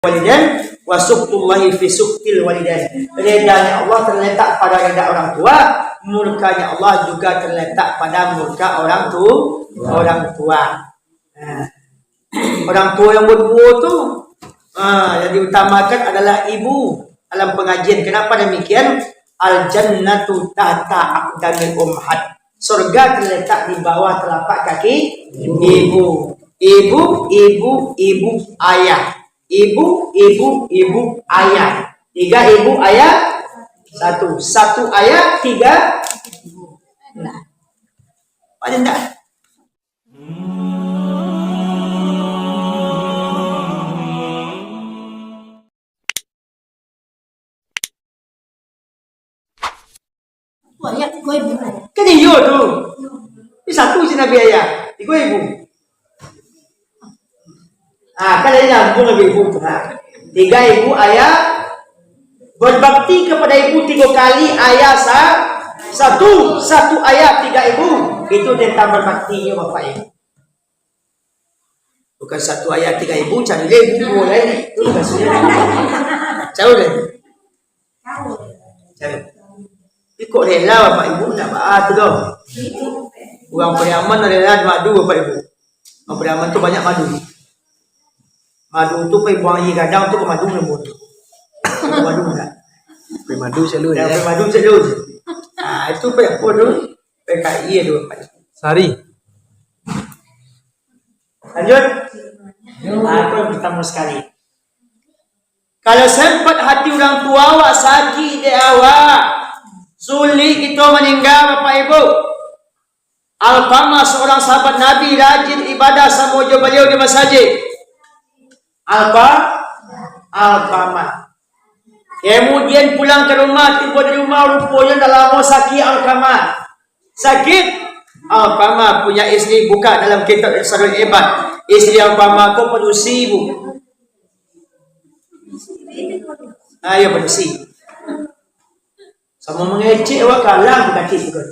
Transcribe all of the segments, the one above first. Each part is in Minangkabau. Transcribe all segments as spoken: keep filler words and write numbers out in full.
walidain, wa sukhtullahi fi sukhtil walidain. Ridanya Allah terletak pada rida orang tua, murkanya Allah juga terletak pada murka orang tu, orang tua. Nah, orang tua yang baduo tu, ah, yang diutamakan adalah ibu dalam pengajian. Kenapa demikian? Al-jannatu tahta aqdamil ummahat. Surga terletak di bawah telapak kaki ibu. Ibu, ibu, ibu, ayah. Ibu, ibu, ibu, ayah. Tiga ibu, ayah, satu. Satu ayah, tiga ibu. Nah. Paling tak? Kan iyo tu. Ni satu si Nabi ayah. Tigo ibu. Ah, kan lain nyambung Nabi ibu tu, ha. Tiga ibu ayah, berbakti kepada ibu tiga kali, ayah sa-, satu, satu ayah tiga ibu. Itu tentang berbaktinya bapak ibu. Bukan satu ayah tiga ibu, cari dia ibu dua lain. Itu maksudnya. Jauh deh. Jauh. Tapi kok rela bapak ibu nak baat tu doh. Urang Pariaman rela madu bapak ibu. Urang Pariaman tu banyak madu. Madu tu pai buang aia gadang tu ka madu namo tu. Madu nak. Pai madu selalu. Ya, pai madu selalu. Ah, itu pai apa tu? P K I tu bapak ibu. Sari. Lanjut. Aku yang pertama sekali. Kalau sempat hati urang tua awak sakik dek awak, sulik kito maningga, Bapak Ibu. Alqamah, seorang sahabat Nabi, rajin ibadah samo jo baliau di masajid. Alqa-, Alqamah. Kemudian pulang ka rumah, tibo di rumah, ruponyo ndak lamo sakik Alqamah. Sakik. Alqamah punya isteri buka dalam kitab Irsyadul Ibad. Isteri Alqamah ko padusi, Bu. Ah, iyo, padusi. Samo mangecek awak kalam kaki tu kan.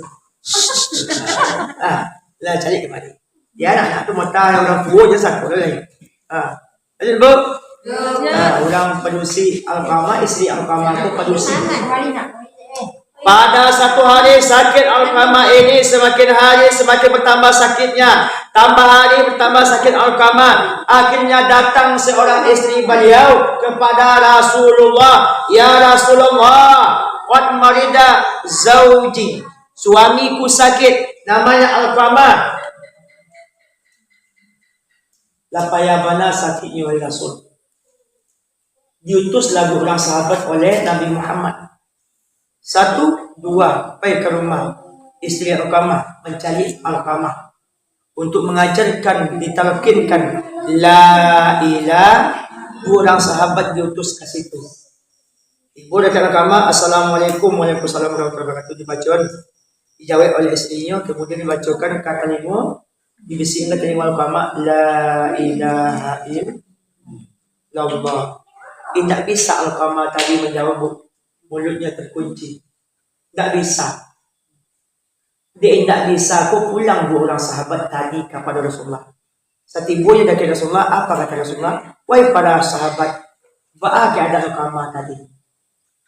Ah, lah cari kamari. Ya, anak-anak tu mata urang tua je sako lai. Ah. Lanjut, Bu. Ya. Ah, urang padusi Alqamah, isteri Alqamah tu padusi. Pada satu hari, sakit Alqamah ini semakin hari semakin bertambah sakitnya. Tambah hari bertambah sakit Alqamah. Akhirnya datang seorang isteri beliau kepada Rasulullah. "Ya Rasulullah, qad marida zauji." Suamiku sakit, namanya Alqamah. Lah payah bana sakiknyo, wahai Rasul. Diutuslah dua urang sahabat oleh Nabi Muhammad. Satu, dua, pai ka rumah isteri Alqamah, mancaliak Alqamah untuk mangajarkan, ditalkinkan la ilah, dua urang sahabat diutus ka situ. Tibo dakek Alqamah, "Assalamualaikum." "Waalaikumsalam warahmatullahi wabarakatuh." Dibacoan, dijawek oleh isterinyo, kemudian dibacokan ka talingo, dibisikan ka talingo Alqamah, "La ilaha illallah." Indak bisa Alqamah tadi manjawab, Bu. Mulutnyo terkunci. Indak bisa. Dek indak bisa ko pulang dua urang sahabat tadi kapado Rasulullah. Satibonyo dakek Rasulullah, apa kata Rasulullah? "Wahai para sahabat, baa keadaan Alqamah tadi?"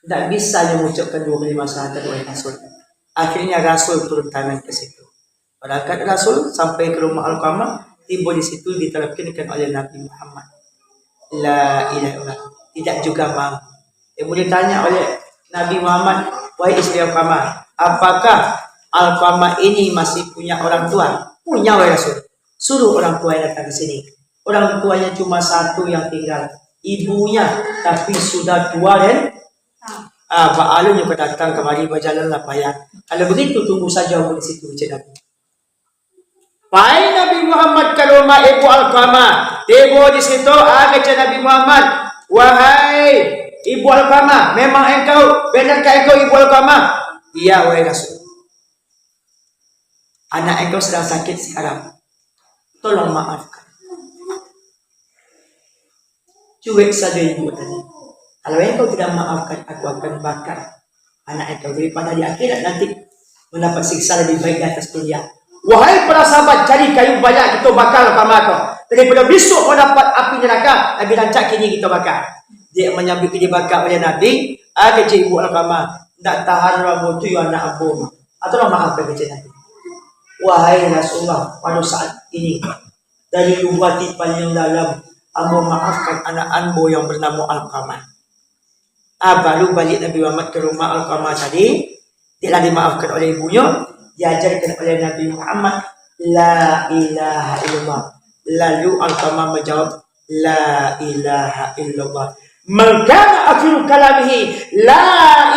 Indak bisa nyo mangucapkan dua kalimah syahadat, wahai Rasul. Akhirnya Rasul turun tangan ka situ. Barangkat Rasul sampai ka rumah Alqamah, tibo di situ ditalkinkan oleh Nabi Muhammad, "La ilaha illallah." Tidak juga mau. Kemudian ditanya oleh Nabi Muhammad, "Wahai isteri Alqamah, apakah Alqamah ini masih punya orang tua?" "Punya, wahai Rasul." "Suruh orang tua yang datang ke sini." Orang tuanya cuma satu yang tinggal, ibunya, tapi sudah tua dan, ah, baalun yang datang kamari, bajalan lah payah. Kalau begitu, tunggu saja di situ, cek Nabi. Pai Nabi Muhammad ka rumah ibu Alqamah. Tibo di situ, ah, kecek Nabi Muhammad, "Wahai ibu Alqamah, memang engkau, benarkah engkau ibu Alqamah?" "Iya, wahai Rasul." "Anak engkau sedang sakit sekarang. Tolong maafkan." Cuek saja ibu tadi. "Kalau engkau tidak maafkan, aku akan bakar anak engkau. Daripada di akhirat nanti mendapat siksa, lebih baik di atas dunia." "Wahai para sahabat, cari kayu banyak, kita bakar Alqamah ko." Daripado bisuak kau dapat api narako, labiah rancak kini kito baka. Dek manyambuik ka dibaka oleh Nabi, ah, kecek ibu Alqamah, ndak tahan lah ambo tu, yo anak ambo. Atau lah maaf, kecek Nabi. Wahai Rasulullah, pada saat ini, dari lubuk hati paling dalam, ambo maafkan anak ambo yang bernamo Alqamah. Ah, baru balik Nabi Muhammad ke rumah Alqamah tadi, dia lah dimaafkan oleh ibunyo, diajarkan oleh Nabi Muhammad, "La ilaha illallah." Lalu Alqamah menjawab, "La ilaha illallah. Man kana akhiru kalamihi la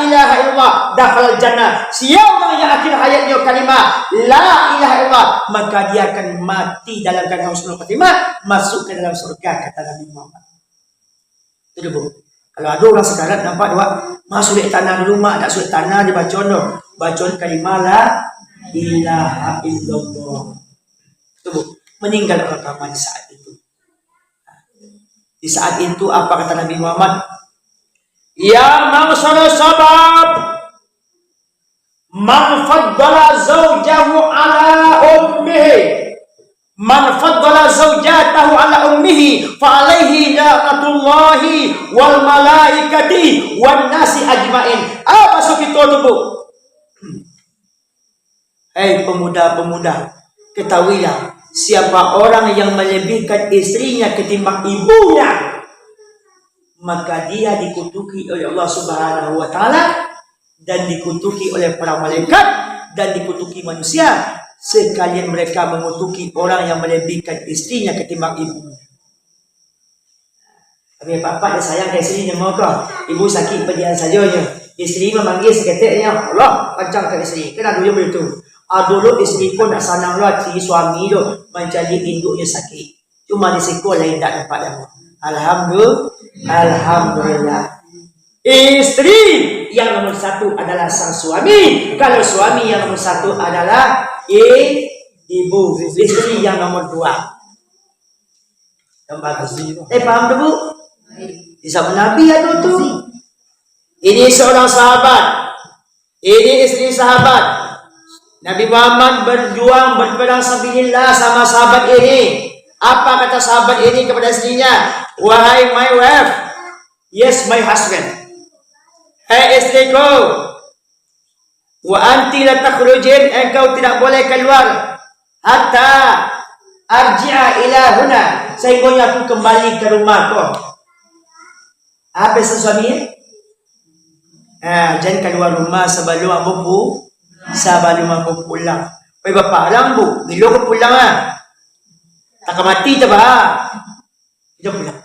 ilaha illallah, dakhalal jannah." Siapa orang yang akhir hayatnya kalimah la ilaha illallah, maka dia akan mati dalam keadaan husnul khatimah, masuk ke dalam surga, kata Nabi Muhammad. Itu dulu. Kalau ada orang sakarat nampak doa, mah sulik tanah dulu, mak, tak sulik tanah dibaco doh. Baco kalimah la ilaha illallah. Itu, Bu. Meninggal Alqamah di saat itu. Di saat itu apa kata Nabi Muhammad? "Ya ma'syara sabab, man faddala zaujahu ala ummihi, man faddala zaujatahu ala ummihi, fa alaihi la'natullahi wal malaikati wan nasi ajmain." Apa bahaso kito tu, Bu? Hei pemuda-pemuda, ketahuilah, siapa orang yang melebihkan istrinya ketimbang ibunya, maka dia dikutuki oleh Allah Subhanahu wa Ta'ala, dan dikutuki oleh para malaikat, dan dikutuki manusia, sekalian mereka mengutuki orang yang melebihkan istrinya ketimbang ibunya. Tapi bapak dia sayang ka isteri nyo ko. Ibu sakik padian sajo nyo. Isteri mamanggia saketek nyo, Allah, kancang ka isteri. Kan dulu baitu. Ah, dulu isteri ko ndak sanang lo ati suami tu mancaliak induknyo sakik. Cuma di siko lain, ndak nampak dek ambo. Alhamdulillah. Alhamdulillah. Isteri yang nomor satu adalah sang suami. Kalau suami yang nomor satu adalah i-, ibu. Isteri yang nomor dua. Yang bagus. Eh, paham tu, Bu? Di zaman Nabi ado tu. Ini seorang sahabat. Ini isteri sahabat. Nabi Muhammad berjuang berperang sabilillah sama sahabat ini. Apa kata sahabat ini kepada istrinya? "Wahai my wife." "Yes, my husband." "Hei istriku, wa anti la takhrujin, engkau tidak boleh keluar, hatta arji'a ila huna, sehingga aku kembali ke rumah ko." Apa pesan suami? "Ah, jan kalua rumah sabalum ambo pu-, sabalum ambo pulang." Oi, bapak, alang, Bu, bilo ko pulang, ah? Takah mati, tabah. Jan pulang.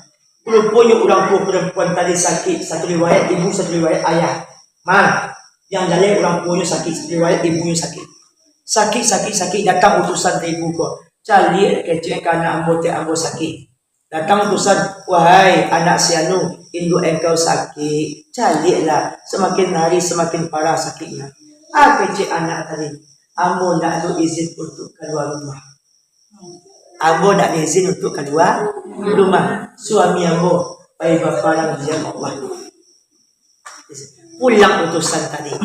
Ruponyo urang tuo parampuan tadi sakik, satu riwayat ibu, satu riwayat ayah. Man, yang jaleh urang tuonyo sakik, satu riwayat ibunyo sakik. Sakik, sakik, sakik, datang utusan ka ibu ko. "Caliak kecek ka anak ambo, tek ambo sakik." Datang utusan, "Wahai anak si anu, induak engkau sakik. Caliaklah, semakin hari semakin parah sakiknya." Ah, kecek anak tadi, "Ambo ndak ado izin untuk kalua rumah." Ambo ndak diizin untuk kalua rumah. Suami ambo pai baparang di jalan Allah. Pulang utusan tadi.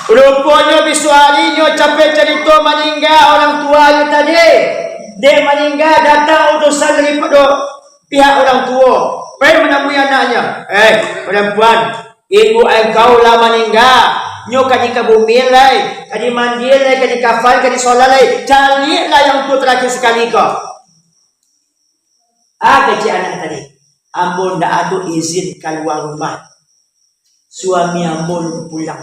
Ruponyo bisuak harinyo capek carito maningga orang tuanyo tadi. Dek maningga, datang utusan daripado pihak orang tuo. Pai manamui anaknyo. "Eh, parampuan, ibu engkau lah maningga, nyo ka dikabumian lai, ka dimandian lai, ka dikafan, ka disolat lai. Caliaklah yang tu tarakhir sakali ko." Ah, kecek anak tadi, "Ambo ndak ado izin kalua rumah. Suami ambo alun pulang."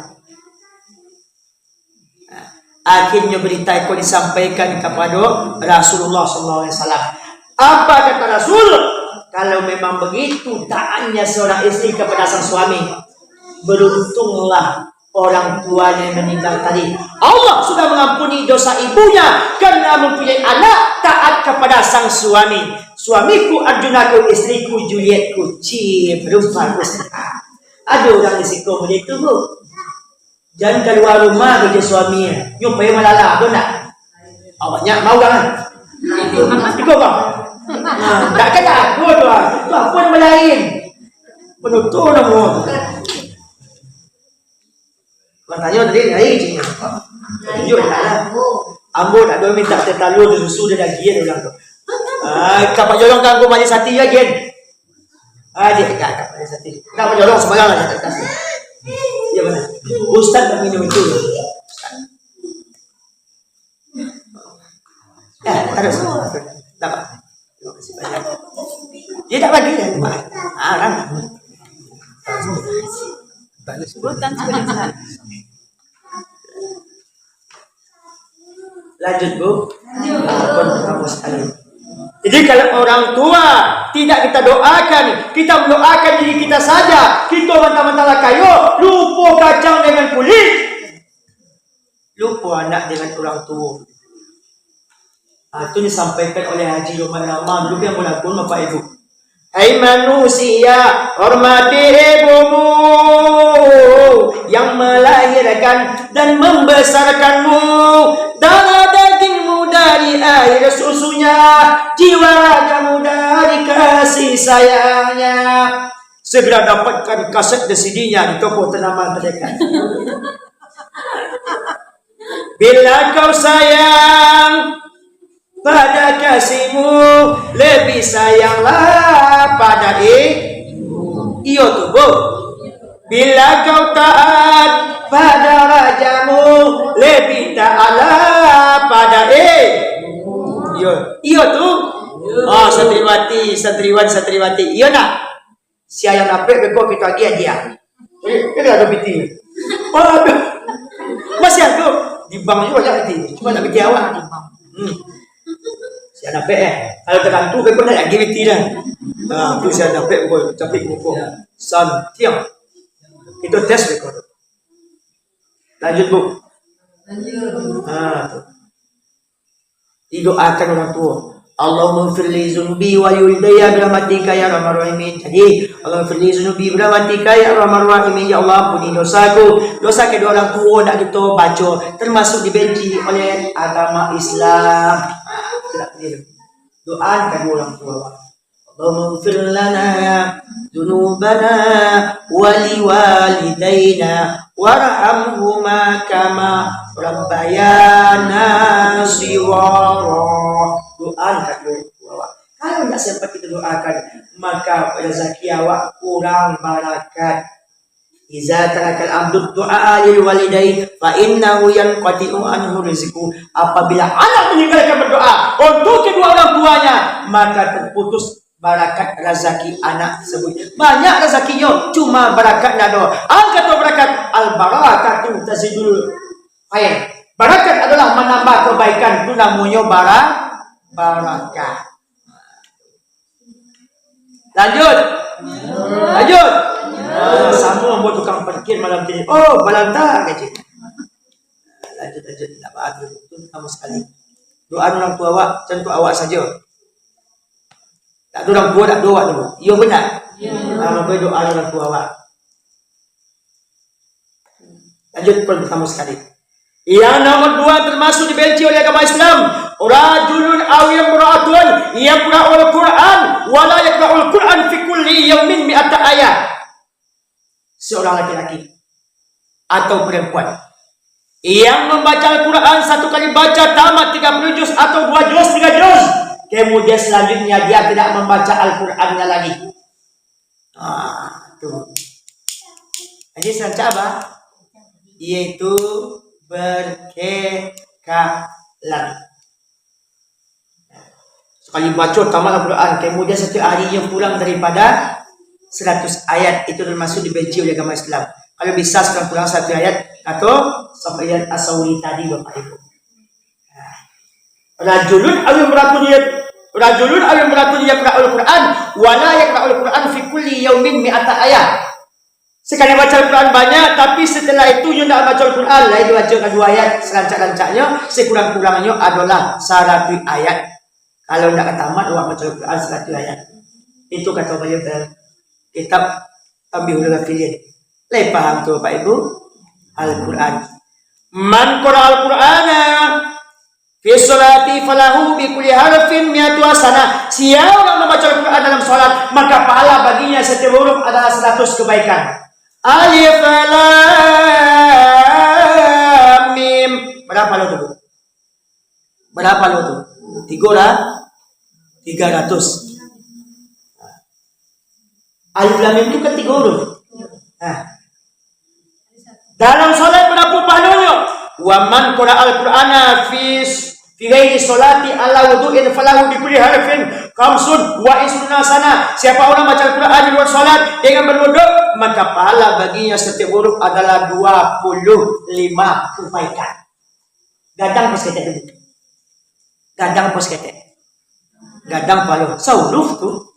Akhirnyo berita ko disampaikan kapado Rasulullah sallallahu alaihi wasallam. Apa kata Rasul? Kalau memang begitu taatnya seorang isteri kepada sang suami, beruntunglah orang tuanya yang meninggal tadi. Allah sudah mengampuni dosa ibunya karena mempunyai anak taat kepada sang suami. "Suamiku Arjunaku, istriku Julietku." Cih, berubah. Ada orang di siko begitu, Bu. Jan kalua rumah, kecek suami. Nyo pai malala, ada ndak? Awaknyo mau kan? Iko, Bang. Nah, ndak kena aku tu, ah. Tu apa nama lain? Penutup nama. Batanyo tadi, lain cik. Tunjuk dah lah. Ambo tak ada minta teh talua, teh susu, teh dagiang, dia bilang tu. Ah, kapak jolong kanggo majelis hati ya, Gen. Ah, dia ka kapak majelis hati. Kapak jolong sembarang lah. Ya, mana? Ustaz nak minum itu. Ya, terus. Tak apa. Terima kasih banyak. Dia tak bagi ya. Ah, kan? Bukan sebenarnya. Lanjut, Bu. Ampun, kamu sekali. Jadi, kalau orang tua tidak kita doakan, kita mendoakan diri kita saja, kita mentang-mentang lah kayo, lupo kacang dengan kulit, lupo anak dengan orang tua. Ah, itu disampaikan oleh Haji Roma Rama dulu yang berlaku, Bapak Ibu. Hai manusia, hormati ibumu yang melahirkan dan membesarkanmu, darah dagingmu dari air susunya, jiwa ragamu dari kasih sayangnya. Segera dapatkan kaset di C D-nya di toko tanaman terdekat. Bila kau sayang pada kasihmu, lebih sayanglah pada i-, iyo tu, Bu. Bila kau taat pada rajamu, lebih taatlah pada i-, iyo, iyo tu. Oh, santriwati, santriwan, santriwati. Iyo nak? Sia yang dapek beko kito agiah dia. Eh, kan ado piti. Oh, ado. Masih ado. Di bank juga banyak piti. Cuma nak piti awak. Hmm. Sia dapek, eh. Kalau tergantung beko nak agiah piti dah. Nah, tu sia dapek beko, capik beko. Santiang. Kito tes beko. Lanjut, Bu. Lanjut. Ah, tu. Didoakan orang tuo. Allahumma firli zunubi wa yulidayya birahmatika ya arhamar rahimin. Jadi, Allahumma firli zunubi birahmatika ya arhamar rahimin. Ya Allah, ampuni dosaku. Dosa kedua orang tuo nak kito baco, termasuk dibenci oleh agama Islam. Tidak boleh. Doakan kedua orang tuo. Allahumma ighfir lana dzunubana wa liwalidaina warhamhuma kama rabbayana shighara. Doakan kedua orang tua awak. Kalau tidak sempat kita doakan, maka rezeki awak kurang barakat. Iza tarakal abdu du'a lil walidai fa innahu yanqati'u anhu rizqu. Apabila anak meninggalkan berdoa untuk kedua orang tuanya, maka terputus barakat razaki anak tersebut. Banyak razakinyo, cuma barakat ndak ado. Angka tu barakat, al barakatu tazidul khair. Barakat adalah menambah kebaikan, tu namonyo bara-, barakat. Lanjut. Lanjut. Ah, samo ambo tukang parkir malam tadi. Oh, balanta, kecek. Lanjut, lanjut. Indak baa tu. Tu sama sekali. Doa urang tuo awak, contoh awak sajo. Tak ada urang tuo, tak ada awak tu. Iyo, benar? Iyo. Ah, mako doa urang tuo awak. Lanjut, poin pertama sekali. Yang nomor dua termasuk dibenci oleh agama Islam. Rajulun aw imra'atun yaqra'ul Qur'an wa la yaqra'ul Qur'an fi kulli yaumin mi'ata ayah. Seorang laki-laki atau perempuan yang membaca Al-Quran satu kali baca tamat tiga puluh juz atau dua juz, tiga juz. Kemudian selanjutnya dia tidak membaca Al-Qurannya lagi. Ah, tu. Jadi, serancak apa? Yaitu berkekalan. Sekali baca tamat Al-Quran, kemudian satu hari yang kurang daripada seratus ayat, itu termasuk dibenci oleh agama Islam. Kalau bisa sekurang-kurang satu ayat, atau sampai ayat As-Sauri tadi, Bapak Ibu. Rajulun aw imra'atun ya-, rajulun aw imra'atun yaqra'ul Qur'an, wa la yaqra'ul Qur'an fi kulli yaumin mi'ata ayah. Sekali baca Al-Quran banyak, tapi setelah itu nyo ndak baca Al-Quran, lain dibaca ka dua ayat, serancak-rancaknyo, sekurang-kurangnyo adalah saratus ayat. Kalau ndak ka tamat, awak baca Al-Quran saratus ayat. Itu kato baliau dalam kitab Tanbihul Ghafilin. Lai paham tu, Bapak Ibu? Al-Quran. Man qara'al Qur'ana fi sholati falahu bi kulli harfin mi'atu hasanah. Sia urang mambaco Al-Quran dalam sholat, maka pahala baginya setiap huruf adalah seratus kebaikan. Alif Lam Mim. Berapa lo tu, Bu? Berapa lo tu? Tigo lah. Tiga ratus. Alif lam mim itu kan tiga huruf. Nah. Dalam salat barapo pahalonyo? Wa man qara'al Qur'ana fi fi ghairi sholati ala wudu'in falahu bi kulli harfin khamsun wa isruna sana. Siapa orang baca Al-Quran di luar salat dengan berwuduk, maka pahala baginya setiap huruf adalah dua puluh lima kebaikan. Gadang pos ketek dulu. Gadang pos ketek. Gadang palo. Sauruf tu.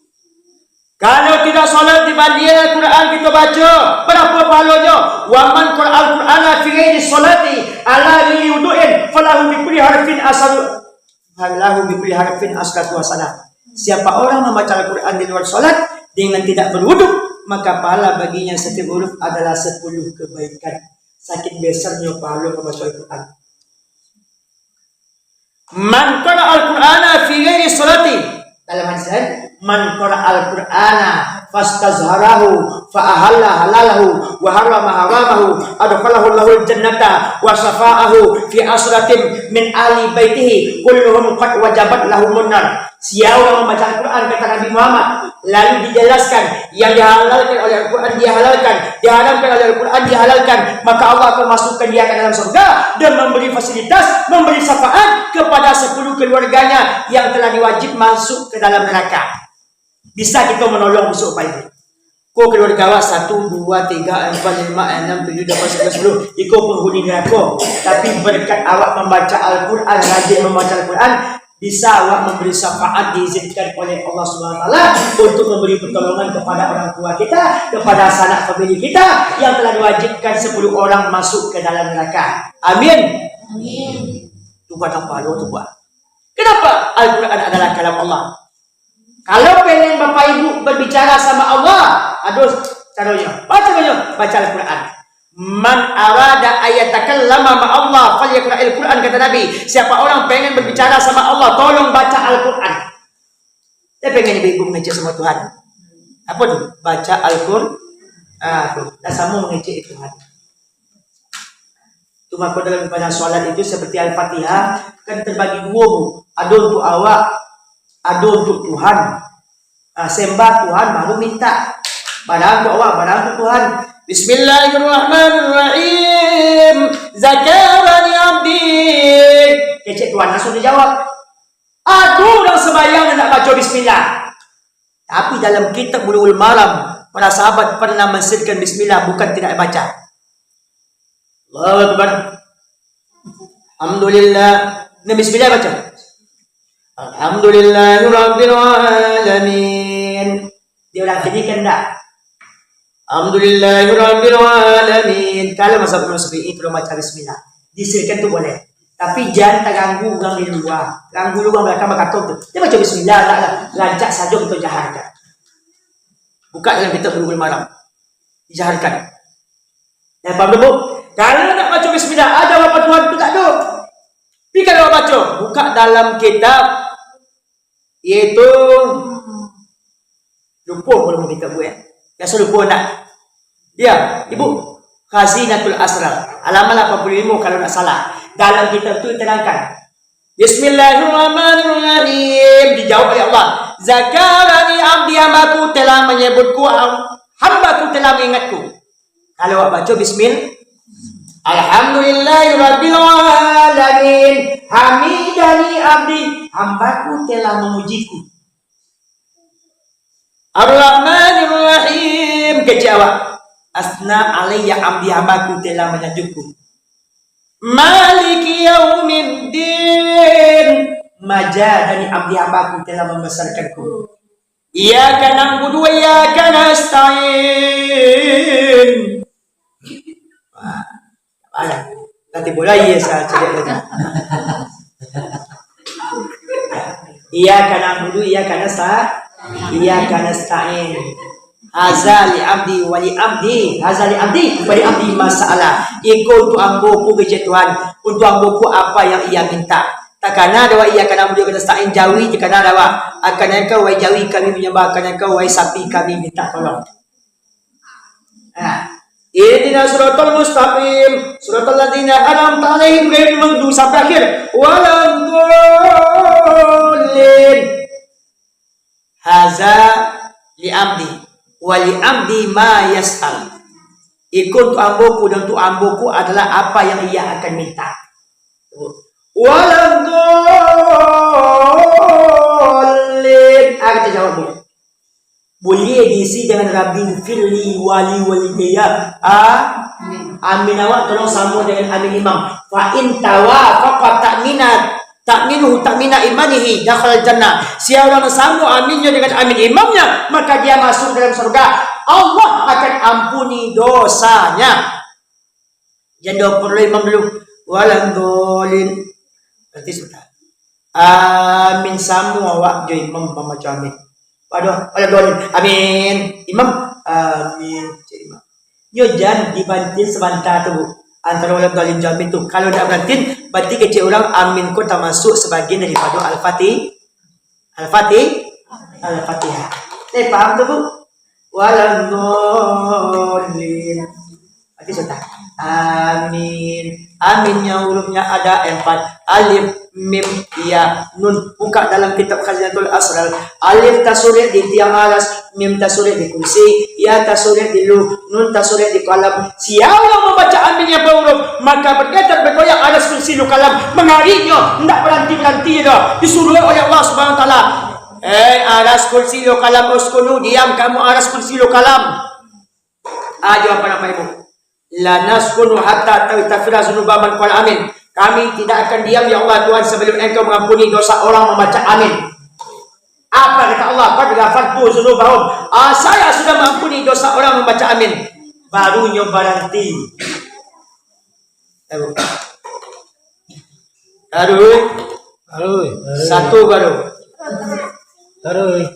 Kalau tidak salat di balian Al-Quran kita baca, berapa pahalonyo? Wa man qara'al Qur'ana fi ghairi sholati ala ghairi wudu'in falahu bi kulli harfin asaru falahu bi kulli harfin asratu hasanah. Siapa orang membaca Al-Quran di luar salat dengan tidak berwuduk, maka pahala baginya setiap huruf adalah sepuluh kebaikan. Sakit besarnyo pahala membaca Al-Quran. Man qara'al Qur'ana fi ghairi sholati. Dalam hadis lain, man qara'al Qur'ana fastazharahu fa ahalla halalahu wa harrama haramahu adkhalahu Allahul jannata wa syafa'ahu fi asratin min ahli baitihi kulluhum qad wajabat lahumun nar. Sia urang mambaca Al-Quran, kata Nabi Muhammad, lalu dijelaskan yang dihalalkan oleh Al-Quran, dihalalkan, diharamkan oleh Al-Quran, dihalalkan, maka Allah akan masukkan dia ke dalam surga dan memberi fasilitas, memberi syafaat kepada sepuluh keluarganya yang telah diwajib masuk ke dalam neraka. Bisa kita menolong besok pagi. Ko keluarga awak satu, dua, tiga, empat, lima, enam, tujuh, lapan, sembilan, sepuluh. Iko penghuni neraka. Tapi berkat awak membaca Al-Quran, rajin membaca Al-Quran, bisa awak memberi syafaat, diizinkan oleh Allah Subhanahu Wa Taala untuk memberi pertolongan kepada orang tua kita, kepada sanak famili kita yang telah diwajibkan sepuluh orang masuk ke dalam neraka. Amin. Amin. Tu buat apa lo tu buat? Kenapa Al-Quran adalah kalam Allah? Kalau pengen Bapak Ibu berbicara sama Allah, ado caronyo. Baca dulu, baca Al-Quran. Man arada ayatakallama ma'allah falyaqra'il Quran, kata Nabi. Siapa orang pengen berbicara sama Allah, tolong baca Al-Quran. Dia pengen ibu-ibu mengecek sama Tuhan. Apa tu? Baca Al-Quran. Ah, tu. Dah sama mengecek Tuhan. Tu mako dalam ibadah salat itu seperti Al-Fatihah, kan terbagi dua, Bu. Ado untuk awak, ado untuk Tuhan. Ah, sembah Tuhan, baru minta. Barang untuk awak, barang untuk Tuhan. Bismillahirrahmanirrahim. Zakarani abdi. Kecek Tuhan langsung dijawab. Ado urang sembahyang indak baco bismillah. Tapi dalam kitab Bulughul Maram, para sahabat pernah mensirkan bismillah, bukan tidak baca. Allahu Akbar. Alhamdulillah. Nah, bismillah baca. Alhamdulillahirabbil alamin. Dia orang kini kan tak? Alhamdulillahirabbil alamin. Kalau mazhab Imam Syafi'i, kalau baca bismillah, disirkan tu boleh. Tapi jangan terganggu orang di luar. Ganggu orang belakang bakato tu. Dia baca bismillah, tak lah. Rancak saja kita jaharkan. Buka dalam kitab Bulughul Maram. Dijaharkan. Yang paham tu, Bu? Kalau nak baca bismillah, ada apa Tuhan tu tak ada. Tapi kalau baca, buka dalam kitab, iaitu, lupa pun nama kitab buat. Biasa lupa nak. Ya, Ibu. Khazinatul Asrar. Halaman lapan puluh lima kalau nak salah. Dalam kitab tu diterangkan. Bismillahirrahmanirrahim. Dijawab oleh Allah. Zakarani abdi, hambaku telah menyebutku, hambaku telah mengingatku. Kalau awak baca bismillah, Alhamdulillahirabbil alamin. Hamidani abdi, hambaku telah memujiku. Ar-Rahmanir-Rahim, kecek awak. Asna alayya abdi, hambaku telah menyanjungku. Maliki yaumiddin, majadani abdi, hambaku telah membesarkanku. Iyyaka na'budu wa iyyaka nasta'in. Wah, ayah. Nanti bola iya sa cedek tadi. Iyyaka na'budu, iyyaka nasta-, iyyaka nasta'in. Haza li abdi wa li abdi, haza li abdi wa li abdi masalah. Iko untuk ambo ku kecek Tuhan, untuk ambo ku apa yang ia minta. Takana dek awak iyyaka na'budu wa iyyaka nasta'in jawi, takana dek awak. Akan engkau wahai jawi kami menyembah, akan engkau wahai sapi kami minta tolong. Nah, ihdinas siratal mustaqim, siratal ladzina an'amta 'alaihim ghairil maghdubi sampai akhir. Waladdallin. Aza li abdi, wa li abdi ma yas'al. Iko untuk amboku, dan untuk amboku adalah apa yang ia akan minta. Waladhdallin. Ah, kita jawab dulu. Boleh diisi dengan Rabbi firli wali walidayya. Ah, amin awak tolong samo dengan amin imam. Fa in tawafaqa ta'mina, ta'minuhu ta'mina imanihi dakhalal jannah. Sia urang nan samo aminnyo dengan amin imamnya, maka dia masuk dalam surga. Allah akan ampuni dosanya. Jan doa perlu imam dulu. Waladhdallin. Nanti sebentar. Amin, samo awak jo imam mambaco amin. Waduh, waladhdallin. Amin. Imam. Amin. Cek imam. Nyo jan dibantin sabanta tu, Bu. Antaro waladhdallin jo amin tu. Kalau ndak bantin, berarti kecek urang amin ko tamasuak sabagian daripado Al-Fatih-, Al-Fatih-, Al-Fatihah. Eh, paham tu, Bu? Waladhdallin. Berarti sudah. Amin. Amin yang hurufnya ada empat. Alif, mim, ya, nun. Buka dalam kitab Khazinatul Asrar. Alif tasurek di tiang aras, mim tasurek di kursi, ya tasurek di lauh, nun tasurek di kalam. Sia urang mambaco amin yang empat huruf, maka bergetar bergoyang aras, kursi, lauh, kalam. Mangarinyo, ndak baranti-baranti doh. Disuruah oleh Allah Subhanahu Wa Taala. Eh, aras, kursi, lauh, kalam, uskunu, diam kamu aras, kursi, lauh, kalam. Ah, jawaban Bapak Ibu. La naskunu hatta taghfira dzunuba man qala amin. Kami tidak akan diam, ya Allah Tuhan, sebelum Engkau mengampuni dosa orang membaca amin. Apa kata Allah? Qad ghafartu dzunubahum. Ah, saya sudah mengampuni dosa orang membaca amin. Baru nyo baranti. Taruih. Taruih. Taruih. Satu baru. Taruih.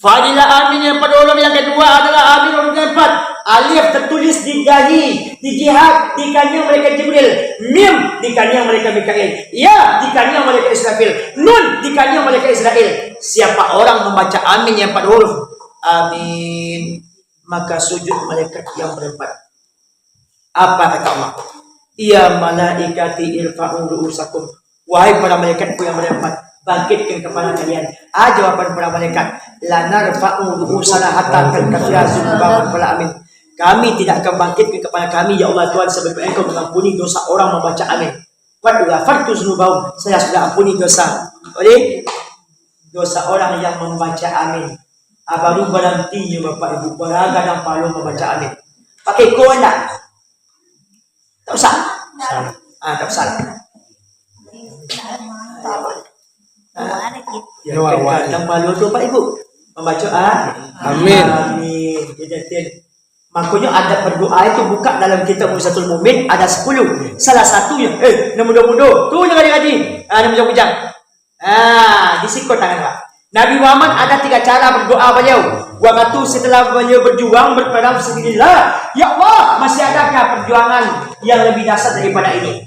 Fadilah amin yang pada huruf yang kedua adalah amin huruf yang empat. Alif tertulis di dahi, di jihad, di kaniang malaikat Jibril. Mim di kaniang malaikat Mikail. Ya di kaniang malaikat Israfil. Nun di kaniang malaikat Israel. Siapa orang membaca amin yang empat huruf, amin, maka sujud malaikat yang berempat. Apa kata Allah? "Ya malaikati irfa'u ru'usakum." Wahai para malaikatku yang berempat, bangkitkan kepala kalian. Ah, jawaban para malaikat, "La narfa'u ru'usana hatta taghfira dzunubahum." Qala amin. Kami tidak akan bangkitkan kepala kami, ya Allah Tuhan, sebelum Engkau mengampuni dosa orang membaca amin. "Qad ghafartu dzunubahum." Saya sudah ampuni dosa. Oleh dosa orang yang membaca amin. Ah, baru barantinyo Bapak Ibu, baragadang palo mambaco amin. Pakai ko ndak? Tak usah. Salah. Ah, tak usah. Ah, ya, no, awak gadang palo tu Bapak Ibu. Mambaco ah. Amin. Amin. Jadi, makonyo adab berdoa itu buka dalam kitab Mu'jizatul Mukmin ada sepuluh. Salah satunyo, eh, nan mudo-mudo. Tu jangan ngaji. Ah, nan bujang-bujang. Ah, di siko tangan, Pak. Nabi Muhammad ada tiga cara berdoa beliau. Waktu setelah beliau berjuang berperang fisabilillah, "Ya Allah, masih adakah perjuangan yang lebih dahsyat daripada ini?"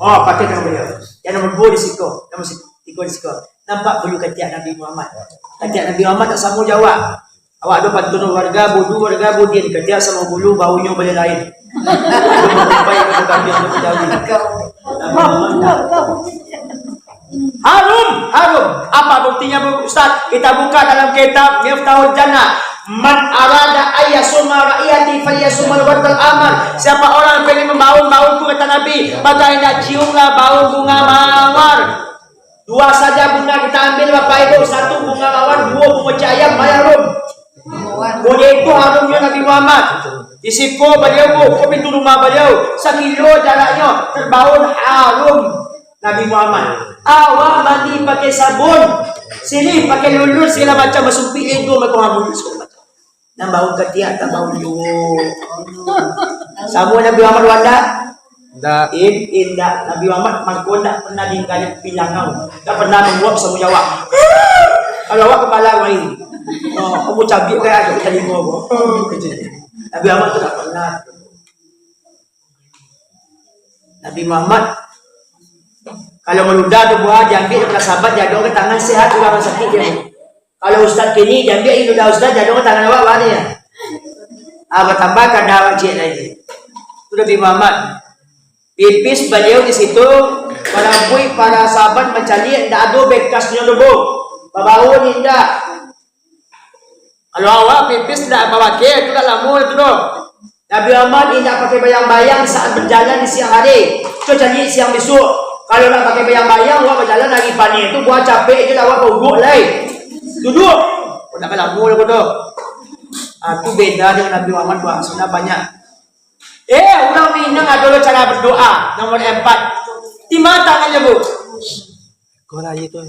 Oh, pakai tangan beliau. Yang nomor dua di siko, nomor si-, tiga di siko. Nampak bulu katiak Nabi Muhammad. Katiak Nabi Muhammad tak samo jo awak. Awak tu pantun warga bodoh, warga budin, katiak samo bulu, baunyo balai lain. Baik, itu kami yang menjauhi. Harum, harum. Apa buktinya, Bu Ustaz? Kita buka dalam kitab Miftahul Jannah. "Man arada ayyasuma ra'iyati falyasumul wardal amar." Siapa orang yang pengen membaun baunku, kata Nabi, maka hendak ciumlah baun bunga mawar. Dua saja bunga kita ambil, Bapak Ibu. Satu bunga mawar, dua bunga cayam, maya harum. Udah itu harumnyo Nabi Muhammad. Di siko baliau, Bu, ko pintu rumah baliau. Sakilo jaraknyo, terbaun harum Nabi Muhammad. Awak mandi pakai sabun. Sini pakai lulur, segala macam, basumpik itu, macam harum, segala macam. Nan bau katiak, tak bau juo. Samo Nabi Muhammad wanda? Indak. In-, indak. Nabi Muhammad mangko ndak pernah diingkari pilangau. Ndak pernah manguap samo jo awak. Kalau awak kapalo lain. Oh, kamu cabiak kan, talingo ko. Nabi Muhammad tu ndak pernah. Nabi Muhammad, kalau maludah tu buah, diambiak daripada sahabat, diadok ka tangan, sehat urang sakik dia. Kalau ustaz kini, diambiak ludah ustaz, diadok ka tangan awak, baa nyo? Ah, batambah kada awak ciek lagi. Tu Nabi Muhammad. Pipis baliau di situ, barabuik para sahabat mancaliak, ndak ado bekasnyo tu, Bu. Babaun indak. Kalau awak pipis indak bapakai, itu dak lamo itu doh. Nabi Muhammad indak pakai bayang-bayang saat berjalan di siang hari. Cubo caliak siang bisuak. Kalau ndak pakai bayang-bayang, awak bajalan hari panih tu, buah capek je lah awak bauduk lai. Duduak. Oh, dak lamo lah ko doh. Ah, tu beda dengan Nabi Muhammad, buah sunnah banyak. Eh, urang Minang ado lo cara berdoa. Nomor empat. Di ma tangan je, Bu? Bekolah aia tu.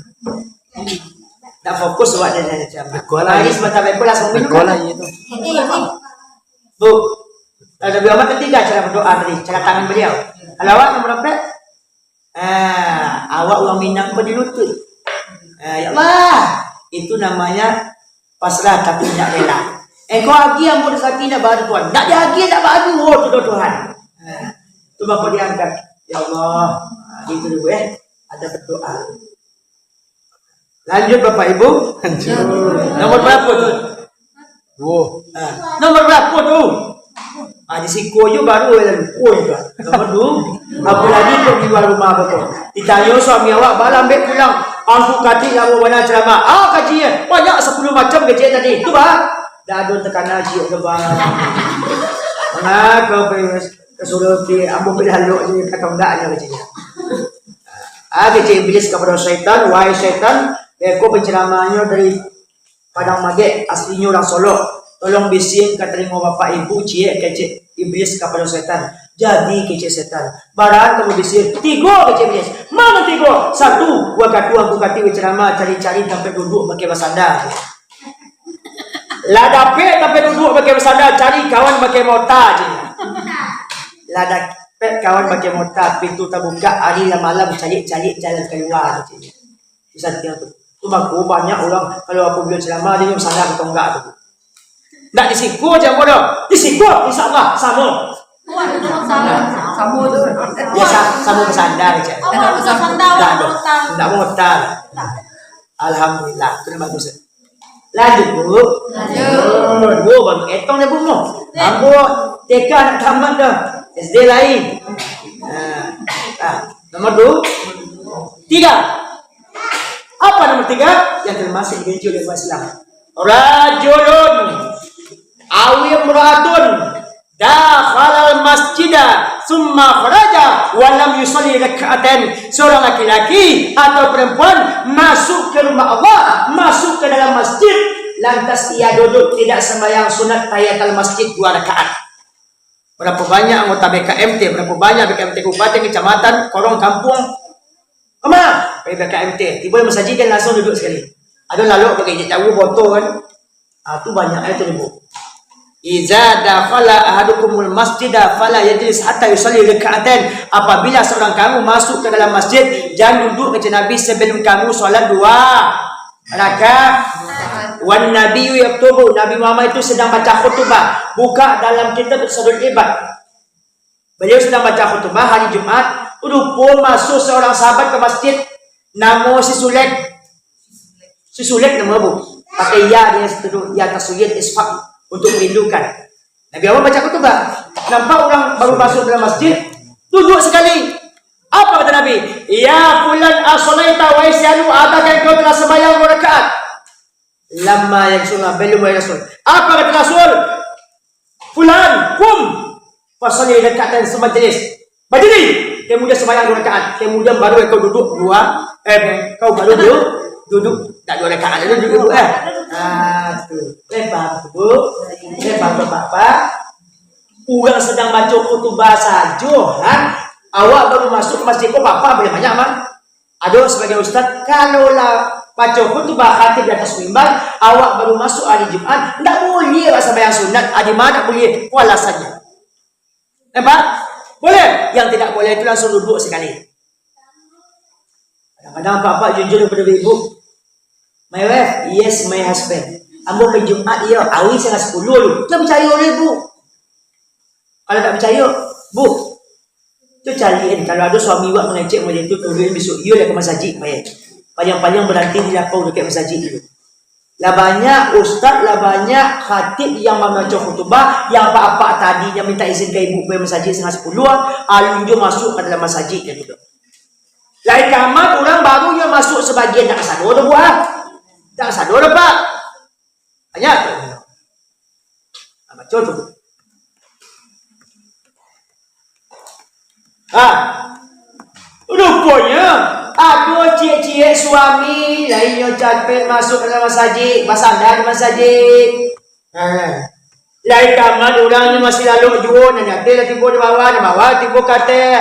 Tak fokus awak dia, dia, dia. Bekolah aia. Hari semata beko langsung minum. Bekolah aia tu. Bu, ada berapa ketiga cara berdoa tadi? Cara tangan beliau. Kalau awak nomor empat, ah, awak urang Minang ko di lutut. Ah, ya Allah, itu namanya pasrah tapi indak rela. Engkau agiah ambo rasaki indak baadu, Tuhan. Indak diagiah, indak baadu, oh, tu doh Tuhan. Ah, tu bapak diangkat. Ya Allah, ah, gitu dulu, eh. Ada berdoa. Lanjut, Bapak Ibu. Lanjut. Nomor berapa tu? Duo. Ah, nomor berapa tu? Ah, di siko je baru lah lupo je tu. Nomor tu. Apalagi kok di luar rumah apa tu? Ditanyo suami awak, "Baa lah ambek pulang. Angku Katik lamo bana ceramah." Ah, keceknyo. Banyak sepuluh macam kecek tadi. Tu, bah. Dak ado takana ciek tu, bah. Manga kau pergi Rasulullah, ambo pai lalok je ka tonggaknyo, keceknyo. Ah, kecek Iblis kapado syaitan, "Wahai syaitan, beko penceramahnyo dari Padang Magek, aslinyo urang Solok. Tolong bisiang ka talingo bapak ibu ciek," kecek Iblis kapado syaitan. "Jadi," kecek syaitan, "bara kamu bisiang?" "Tigo," kecek Iblis. "Mano tigo?" "Satu, wakatu Angku Katik baceramah, cari-cari tampek duduak pakai basanda." Lah dapek tampek duduak pakai basanda, cari kawan pakai mota je. Lah dapek kawan pakai mota, pintu tabukak, ari lah malam, caliak-caliak jalan kalua je. Bisa tengok tu. Tu mako banyak urang, kalau apabilo ceramah, dia basanda ka tonggak tu. Ndak di siko je ambo doh. Di siko, insya Allah, samo. Samo tu. Ya, sa-, samo basanda je. Awak basanda, awak mota. Ndak mota. Alhamdulillah, tu dah bagus. Lanjut, Bu. Lanjut. Oh, baru etong dah, Bu, mo. Ambo T K nak tamat dah. S D lain. Nah, nah, nomor tu. Tiga. Apa nomor tiga? Yang termasuk dibenci oleh umat Islam. Rajulun aw imra'atun dakhalal masjida tsumma kharaja wa lam yusalli rak'atain. Seorang laki-laki atau perempuan masuk ke rumah Allah, masuk ke dalam masjid, lantas ia duduk tidak sembahyang sunat tahiyatul masjid dua rakaat. Berapa banyak anggota B K M T, berapa banyak B K M T kabupaten, kecamatan, korong, kampuang, kama? Pai B K M T, tibo di masajik kan langsung duduk sekali. Ado lalok pakai ijab jauah, boto kan. Ah, tu banyak ayat tu, Bu. "Iza dakhala ahadukumul masjida fala yajlis hatta yusalli rak'atain." Apabila seorang kamu masuk ke dalam masjid, jangan duduk, kecek Nabi, sebelum kamu salat dua rakaat. "Wan nabiyyu yaktubu." Nabi Muhammad itu sedang baca khutbah. Buka dalam kitab Zadul Ibad. Beliau sedang baca khutbah hari Jumat, rupo masuk seorang sahabat ke masjid, namo si Sulek. Si Sulek namo, Bu. Pakai ya di situ tu, ya tasghir, isfaq, untuk merindukan. Nabi Allah baca khutbah. Nampak orang baru masuk dalam masjid, duduk sekali. Apa kata Nabi? "Ya fulan, asolaita, wahai si Anu, apakah engkau telah sembahyang dua rakaat?" Lamma yang sunnah, belum, wahai Rasul. Apa kata Rasul? "Fulan, kum, fasalli rak'atain tsumma ijlis." Berdiri. Kemudian sembahyang dua rakaat. Kemudian baru engkau duduk dua, eh, kau baru duduk, duduk. Tak dua rakaat, duduk, duduk, eh. Ah, tu. Eh, faham tu, Bu? Eh, faham tu, Bapak? Urang sedang baca khutbah sajo, ha? Awak baru masuk masjid, kok Bapak boleh banyak, Bang? Ado sabagian ustaz, kalau lah baco khutbah khatib di atas mimbar, awak baru masuk hari Jumat, ndak buliah awak sambahyang sunat, ah, di ma ndak buliah? Apo alasannyo? Nampak? Boleh? Yang tidak boleh itu langsung duduk sekali. Kadang-kadang apak-apak jujur kepada ibu, "My wife, yes, my husband. Ambo pai Jumat, iyo, ari satangah sapuluah tu." Jan picayo dek ibu. Kalau tak picayo, Bu, tu calian, kalau ado suami awak mangecek model tu, turuik bisuak, iyo lah ka masajik, pai. Paling-paling baranti di lapau dakek masajik dulu. Lah banyak ustaz, lah banyak khatib yang mambaco khutubah, yang apak-apak tadi yang minta izin ka ibu pai masajik satangah sapuluah, alun juo masuk ka dalam masajik, jan gitu. Lah ikamat urang baru nyo masuk sabagian, dak kasado doh, Bu, ah. Dak kasado doh, Pak. Banyak tu. Ha, baco tu. Ha. Ruponyo, ado ciek-ciek suami, lai nyo capek masuak ka dalam masajik, basanda di masajik. Ha. Lai tamat urang ni masih lalok juo, nan ateh lah tibo di bawah, di bawah tibo ka ateh.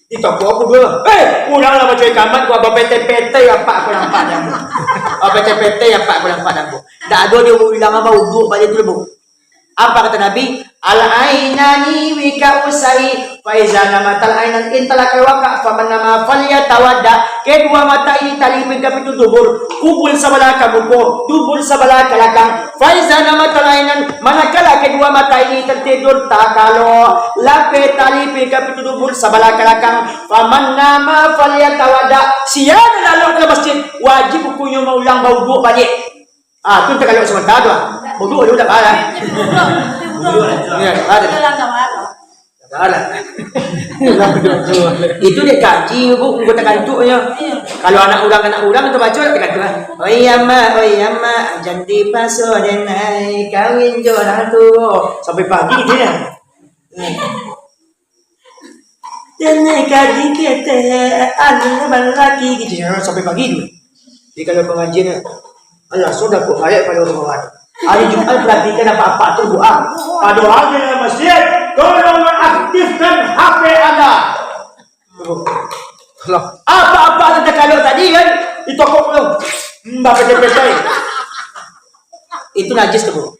Di toko aku dulu. Eh, urang lah baco ikamat, gua bapete-pete apak aku nampak dah. Bapete-pete apak aku nampak dah. Ndak ado dia bilang apa, uduak baliak tu, Bu. Apa kata Nabi? "Al-ainani wika'us sahi, fa iza namatal ainan intalaqal waka', faman nama falyatawadda." Kedua mata ini tali pintu dubur, kubul sabalah ka muko, dubur sabalah ka lakang. Fa iza namatal ainan, manakala kedua mata ini tertidur, takalo lapeh tali pintu dubur sabalah ka lakang, faman nama falyatawadda. Sia nan lalok ka masjid, wajib hukumnyo maulang bauduak baliak. Ah, tu takalok samantaro tu, ah. Wudu, wudu tak apalah. Wudu, ya, tak ada. Tak apalah. Itu dek kaji, Bu, bukan takantuk nyo. Kalau anak urang, anak urang tu baco tak takantuk, ah. "Oi ama, oi ama, jan dipaso den ai, kawin jo urang tu." Sampai pagi dia. Jan kaji ketek, anu balaki, gitu. Sampai pagi tu. Jadi kalau pangajian, alah, sudah kok balik pada rumah. Hari Jumat perhatikan apa-apa tu, Bu, ah. Padahal di dalam masjid, tolong mengaktifkan H P anda. Alah. Apa-apa tu takalok tadi kan, di toko tu. Hmm, bapete-pete. Itu najis tu, Bu.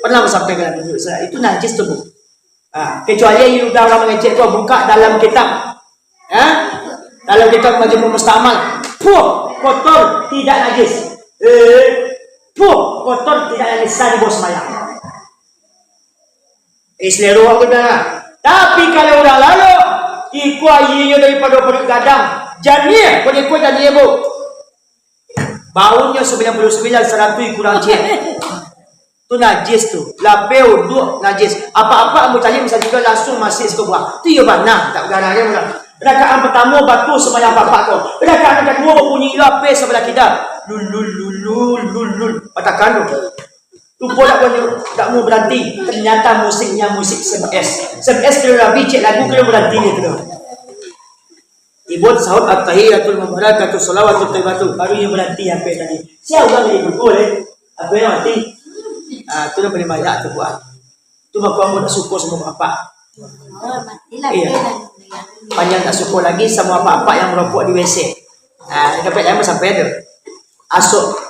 Pernah aku sampaikan dalam video saya, itu najis tu, Bu. Ah, kecuali yang udah orang mengecek tu buka dalam kitab. Ya? Dalam kitab Majmu' Mustamal. Puh, kotor, tidak najis. Eh, puh, kotor, tidak najis. Sah dibawa sembahyang. Eh, selero aku dah. Tapi kalau urang lalok, iko aianyo daripado paruik gadang. Janiah, kok iko janiah, Bu. Baunyo sambilan puluah sambilan, saratuih kurang ciek. Tu najis tu. Lapeh, uduak, najis. Apak-apak ambo caliak masajik langsung masiak siko buah. Tu iyo bana, tak garang dia pulang. Rakaat partamo batua sambahyang apak-apak ko. Rakaat nan kaduo babunyi lapeh sabalah kida. Lul, lul, lul, lul, lul, lul. Patakan tu. Lupo dak banyak, dak mau baranti. Ternyata musiknya musik S M S. S M S kalau lagu, cek lagu kalau baranti dia tu. Tibo tasawuf at-tahiyyatul mubarakatuh shalawatut thayyibatuh, baru inyo baranti sampai tadi. Sia urang nan dipukul, eh? Apo nan mati? Ah, tu lah paling banyak tu buat. Tu mako ambo tak suko samo apak. Iyo. Panjang tak suko lagi samo apak-apak yang marokok di W C. Ah, sampai lain sampai tu. Asok,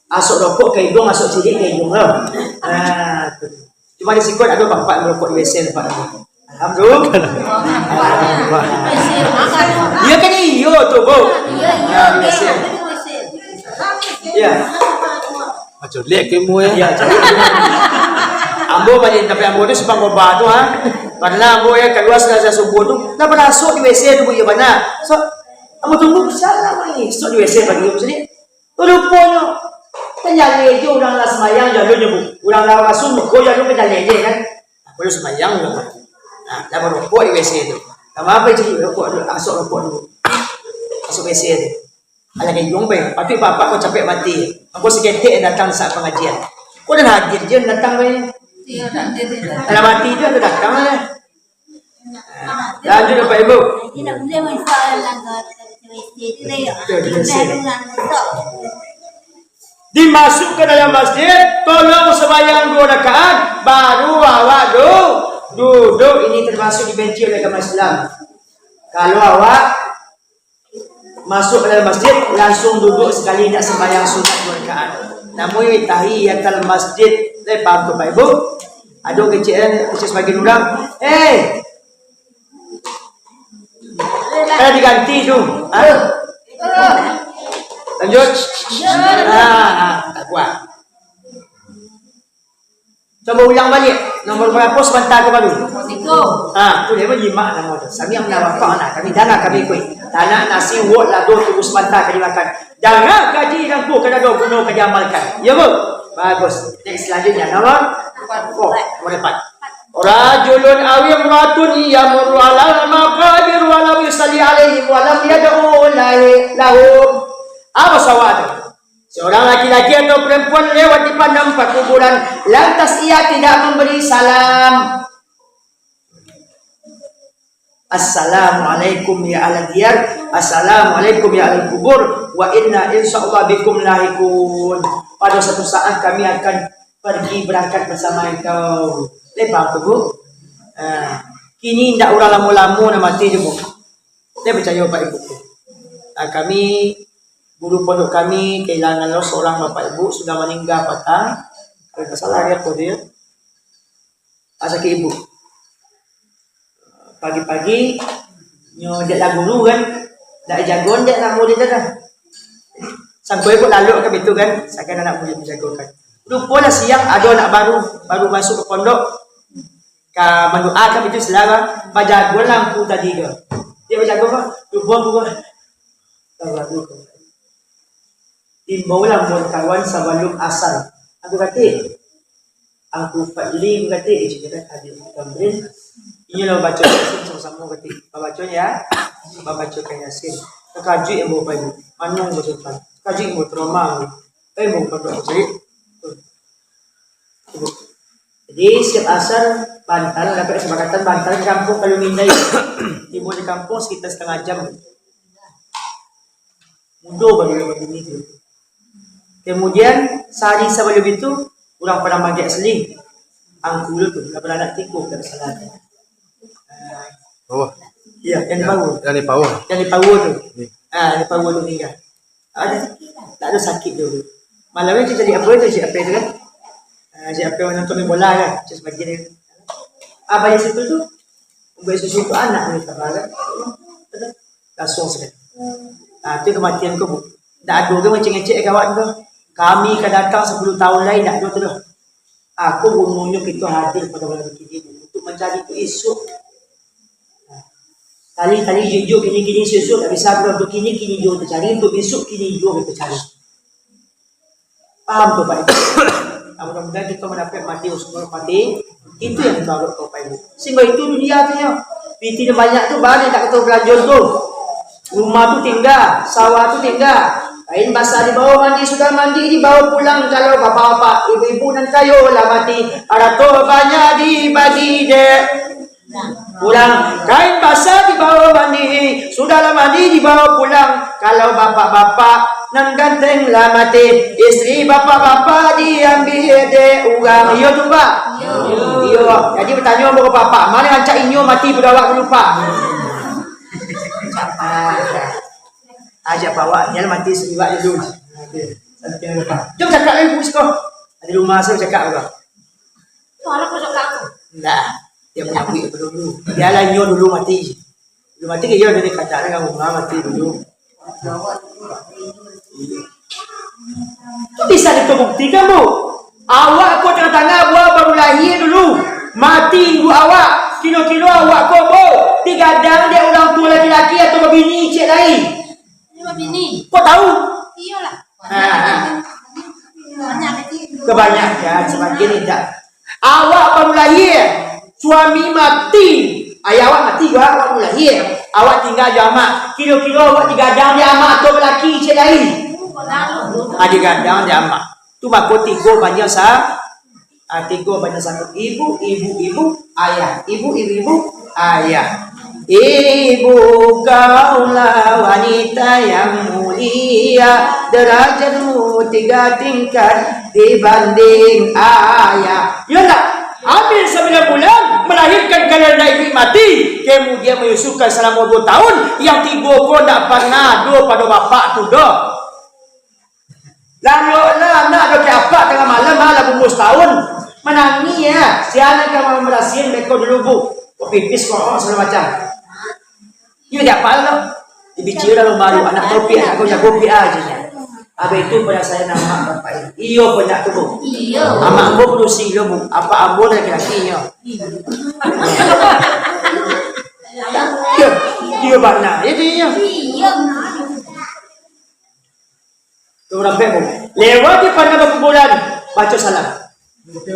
asok rokok ka iduang, asok cirik ka iduang tu. Ah, tu. Cuma di siko ado apak-apak marokok di W C tempat tu. Alhamdulillah. Iyo kan iyo tu, Bu. Iyo, iyo, ah, di W C. Iyo. Macam liek kemu, ya. Iyo, cari. Ambo balik, tapi ambo tu simpang Koba tu, ha. Karena ambo ya kalua sudah subuh tu, dah barasuk di W C tu, Bu, iyo bana. So, ambo tunggu salah lagi. So di W C pagi tu sini. Ruponyo, tanyaleh je urang lah sumbayang, jalunyo, Bu. Urang lah rasul, muko jalun tanyaleh je, kan. Baru sumbayang, urang. Nah, dah marokok di W C tu. Nama apo cari rokok dulu? Asok rokok dulu. Asok W C tu. Alah, gayung, pai. Patuik bapak ko capek mati. Angko saketek datang saat pangajian. Ko dah hadir je datang, pai. Iyo, tak ada, tak ada. Alah, mati tu, ada datang lah. Lanjut, Bapak Ibu. Tidak boleh main soalan langgar. Betul, betul. Dimasukkan dalam masjid, tolong sembahyang dua rakaat, baru awak du-, duduk. Ini termasuk dibenci oleh agama Islam. Kalau awak masuk ka dalam masjid, langsung duduk sakali, indak sambahyang sunat dua rakaat. Namun tahiyatul masjid, lai paham tu, Bapak Ibu? Ado kecek, kecek sabagian urang, "Eh, kan diganti tu." Ha? Lanjut. Ha, ha, tak kuat. Cubo ulang baliak. Nomor barapo sabanta ko baru? Tigo. Ha, tu dia manyimak namo tu. Sami'na wa ata'na. Kami danga, kami ikut. Tanak nasi, uwok, lado, tunggu sabanta ka dimakan. Danga kaji nan ko ka dado, guno ka diamalkan. Iyo, Bu? Bagus. Next, selanjutnya, nomor? Empat. Oh, nomor empat. Rajulun aw imra'atun yamurru alal maqabir wa lam yusalli alaihim wa lam yad'u lai-, lahum. Apo sawal tu? Seorang laki-laki atau perempuan lewat di padang pakuburan, lantas ia tidak memberi salam. "Assalamualaikum ya ahla diyar, assalamualaikum ya ahla kubur, wa inna insyaallah bikum lahikun." Pada satu saat kami akan pergi berangkat bersama engkau. Lebar tu, Bu. Ha. Kini ndak urang lamo-lamo nan mati tu, Bu. Saya percaya Bapak Ibu. Ha, kami, guru pondok kami, kehilangan lo seorang Bapak Ibu, sudah meninggal patang. Kalau tak salah, hari apa tu, ya? Ah, sakik ibu. Pagi-pagi, nyo dek lah guru kan, nak jago dek anak murid tu kan. Sangko ibu lalok kan itu kan, sakan anak murid dijagokan. Rupolah siang, ado anak baru, baru masuk ke pondok, ka mandoakan itu saudara, bajago lampu tadi tu. Dia bajago kan, rupo aku kan. Baru aku kan. Imbaulah mun kawan sabalum asar. Aku katik, Angku Fadli, aku katik, eh, cerita tadi Angku Tamrin. Inyo lah baco Yasin samo-samo katik. Babaco ya, babacokan Yasin. Takajuik ambo Pak Ibu. Mano ambo Sultan? Takajuik ambo, trauma ambo. Eh, ambo Pak Ibu, jadi. Jadi, setiap asar, bantal, dapat kesepakatan bantal ke kampung, kalau mindai. Tibo di kampung sekitar setengah jam. Mudo baru lewat ini tu. Kemudian, sehari sabalum itu, urang pernah magiak seling. Angku tu, lah baranak tigo, kalau tak salah. Ah, Bawah. Iya, yang di Yang, Pawo. Yang di Pawo. Yang di Pawo tu. Ni. Ah, yang di Pawo tu meninggal. Ada, tak ada sakit tu. Malam ni kita cari apa tu, cik apa tu kan? Ah, cik apa yang nonton main bola kan? Cik sebagian kan? Abah yang situ tu, buat susu tu anak ni, tak apa kan? Langsung saja. Ah, tu kematian kau, Bu. Tak ada ke macam ngecek kawan tu. Kami ka datang sepuluh tahun lain, tak ada tu dah. Aku gunonyo kito hadir pado malam kini untuk mancari tu esok. Tali-tali jujur kini-kini esok tak bisa, kalau untuk kini-kini juo tacari, untuk besok kini juo kito cari. Paham tu, Pak? Mudah-mudahan kito mandapat mati usung mati. Itu yang kito harap, Bapak Ibu. Sehingga itu dunia tu nyo. Pitih banyak tu, bali tak kito belanjo tu. Rumah tu tingga, sawah tu tingga. Kain basah dibawa mandi, sudah mandi dibawa pulang. Kalau bapak-bapak, ibu-ibu nan kayo lah mati, harato banyak dibagi dek urang. Kain basah dibawa mandi, sudah lah mandi dibawa pulang. Kalau bapak-bapak nan ganteng lah mati, isteri bapak-bapak diambil dek urang. Iyo tu, Pak? Iyo. Iyo. Jadi batanyo bapak-bapak, ma nan rancak inyo mati pado awak dulu, Pak? Ajak bawa, jan mati siriwak dulu. Jom cakap lagi, Bu, siko. Di rumah saya cakap apa? Suara kosong kaku. Nah, dia punya duit apa dulu? Biarlah nyo dulu mati. Dulu mati ke dia dari kacang dengan rumah mati dulu. Tu bisa dibuktikan, Bu. Awak ko tangah-tangah buah baru lahia dulu. Mati induak awak. Kilo-kilo awak ko, Bu, digadang dek urang tua laki-laki atau babini ciek lain. Ini babini. Ko tahu? Iyolah. Ha. Banyak. Kebanyakan, semakin indah. Awak baru lahia, suami mati. Ayah awak mati juo, awak baru lahia. Awak tingga jo amak. Kilo-kilo awak digadang dek amak atau balaki ciek lain? Ah, digadang dek amak. Tu mako tigo banyak sa-, ah, tigo banyak satu. Ibu, ibu, ibu, ayah. Ibu, ibu, ibu, ayah. Ibu, kaulah wanita yang mulia, derajatmu tiga tingkat dibanding ayah. Iyo ndak? Hamil sambilan bulan, melahirkan karena ibu mati, kemudian menyusukan selama dua tahun, yang tigo ko ndak pernah ado pado bapak tu doh. Laloklah anak doh ka apak tangah malam, ha, lah umua satahun. Manangih, ya. Sia nan ka mambarasiahan beko dulu, Bu. Kok pipis, kok, kok, sagalo macam. Iyo, dak apo lo. Dibicarakan baru anak Taufik, anak kau jago P A aja nya. Abis itu pada saya nama bapak ini. Iyo, banyak tu, Bu. Iyo. Amak ambo padusi lo, Bu. Apak ambo laki-laki, iyo. Iyo. Iyo, iyo, bana. Itu iyo. Iyo. Tu urang pek, Bu. Lewat di padang pakuburan, baco salam.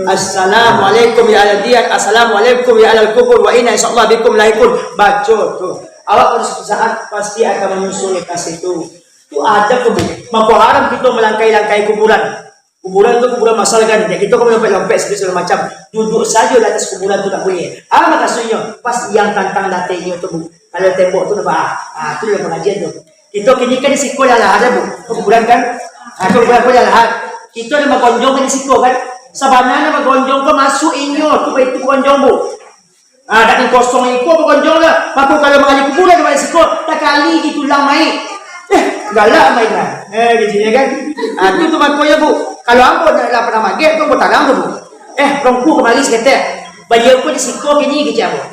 "Assalamualaikum ya ahla diyar, assalamualaikum ya ahla kubur, wa inna insyaallah bikum lahikun." Baco tu. Awak pada suatu saat pasti akan menyusul ka situ. Tu adab tu, Bu. Mako haram kito malangkahi-langkahi kuburan. Kuburan tu kuburan masal kan, jadi kito ka malompek-lompek, sagalo macam. Duduak sajo di ateh kuburan tu tak buliah. Apo mukasuiknyo? Pas yang tantang di ateh inyo tu, Bu. Kalau tembok tu nampak, ah, ah, tu lah pangajian tu. Kito kini kan di siko lah, lah ado, Bu. Kuburan kan? Ah, tu kuburan, kuburan lah. Kito lah bagonjong kan di siko kan? Sabananyo bagonjong ko masuak inyo tu, baitu bagonjong, Bu. Ah, dak nan kosong iko bagonjong lah. Mako kalau mangali kuburan di siko, takali di tulang mayik. Eh, galak mayik lah. Eh, kecilnyo kan? Ah, tu, tu makonyo, Bu. Kalau ambo dak lah pernah magek tu, ambo tarang tu, Bu. Eh, rongku kamari saketek. Baliau ko di siko kini, kecek ambo.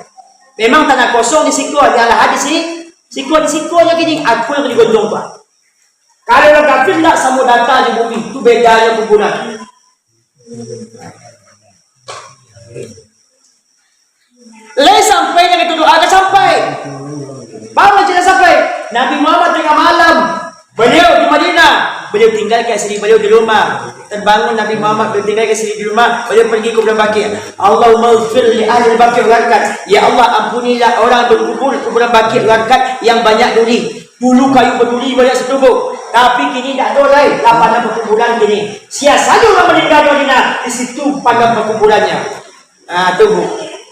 Memang tanah kosong di siko, di alahan di si-, siko, di siko nyo kini, aku nan digonjong tu. Kalau urang kafir ndak samo data di bumi, tu bedanyo kuburan. Lai sampai nan itu doa ka sampai. Baru aja lah sampai. Nabi Muhammad tangah malam, baliau di Madinah, baliau tinggalkan isteri baliau di rumah. Terbangun Nabi Muhammad, baliau tinggalkan isteri di rumah, baliau pergi ke kuburan Baqi'. Allahumma ighfir li ahli Baqi' wal Gharqad. Ya Allah, ampunilah orang berkubur kuburan Baqi' wal Gharqad yang banyak duri. Dulu kayu baduri banyak satumbuk, tapi kini ndak ado lai, lah padam pakuburan kini. Sia sajo urang maninggal di Madinah, di situ padam pakuburannyo. Nah, tu, Bu.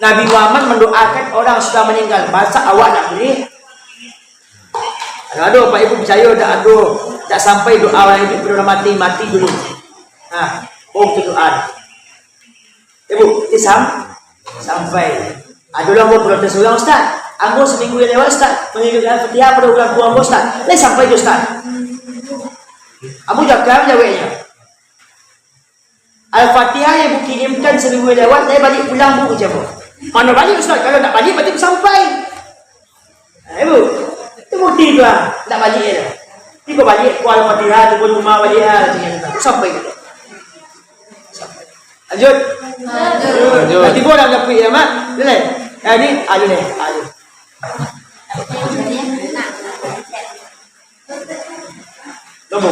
Nabi Muhammad mandoakan orang sudah maninggal. Masa awak ndak buliah? Kalau ado Bapak Ibu picayo, ndak ado, ndak sampai doa urang iduik, urang mati, mati dulu. Nah, oh, tu doa. Ibu, ti sam-, sampai. Adolah ambo protes urang, Ustaz. Ambo saminggu nan lewat, Ustaz, mangiduikan Al-Fatihah pado urang tuo ambo, Ustaz. Lai sampai tu, Ustaz. Ambo jaga jaweknyo. Al-Fatihah yang Bu kirimkan saminggu nan lewat, lai baliak pulang, Bu, ujar ambo. Mano baliak, Ustaz? Kalau ndak baliak, berarti sampai. Nah, Ibu, itu bukti tu lah. Ndak baliak je lah. Tibo baliak, ko Al-Fatihah, tibo rumah baliak lah, macam tu. Sampai tu. Sampai. Lanjut. Lanjut. Dah tibo dah nyapuik ya, Mak? Boleh? Eh, ni, aduh deh, aduh. Tunggu.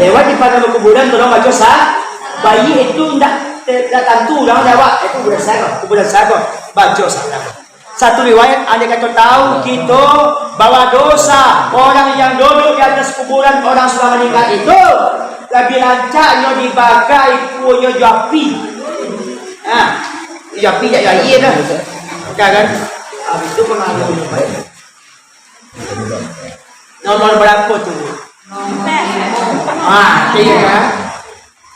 Lewat di padang pakuburan, tolong baco sa-, baiak itu ndak, ndak tantu urang lewat. Itu kuburan sago, kuburan sago. Baco salam. Satu riwayat, andai kato tahu kito bahwa dosa orang yang duduk di atas kuburan orang sudah maninggal itu, labiah rancaknyo dibaka ipuanyo jo api. Ha, jo api, jak jo aia dah. Kan, kan? Habis tu pengaruh. Nomor berapa tu? Ah, tiga.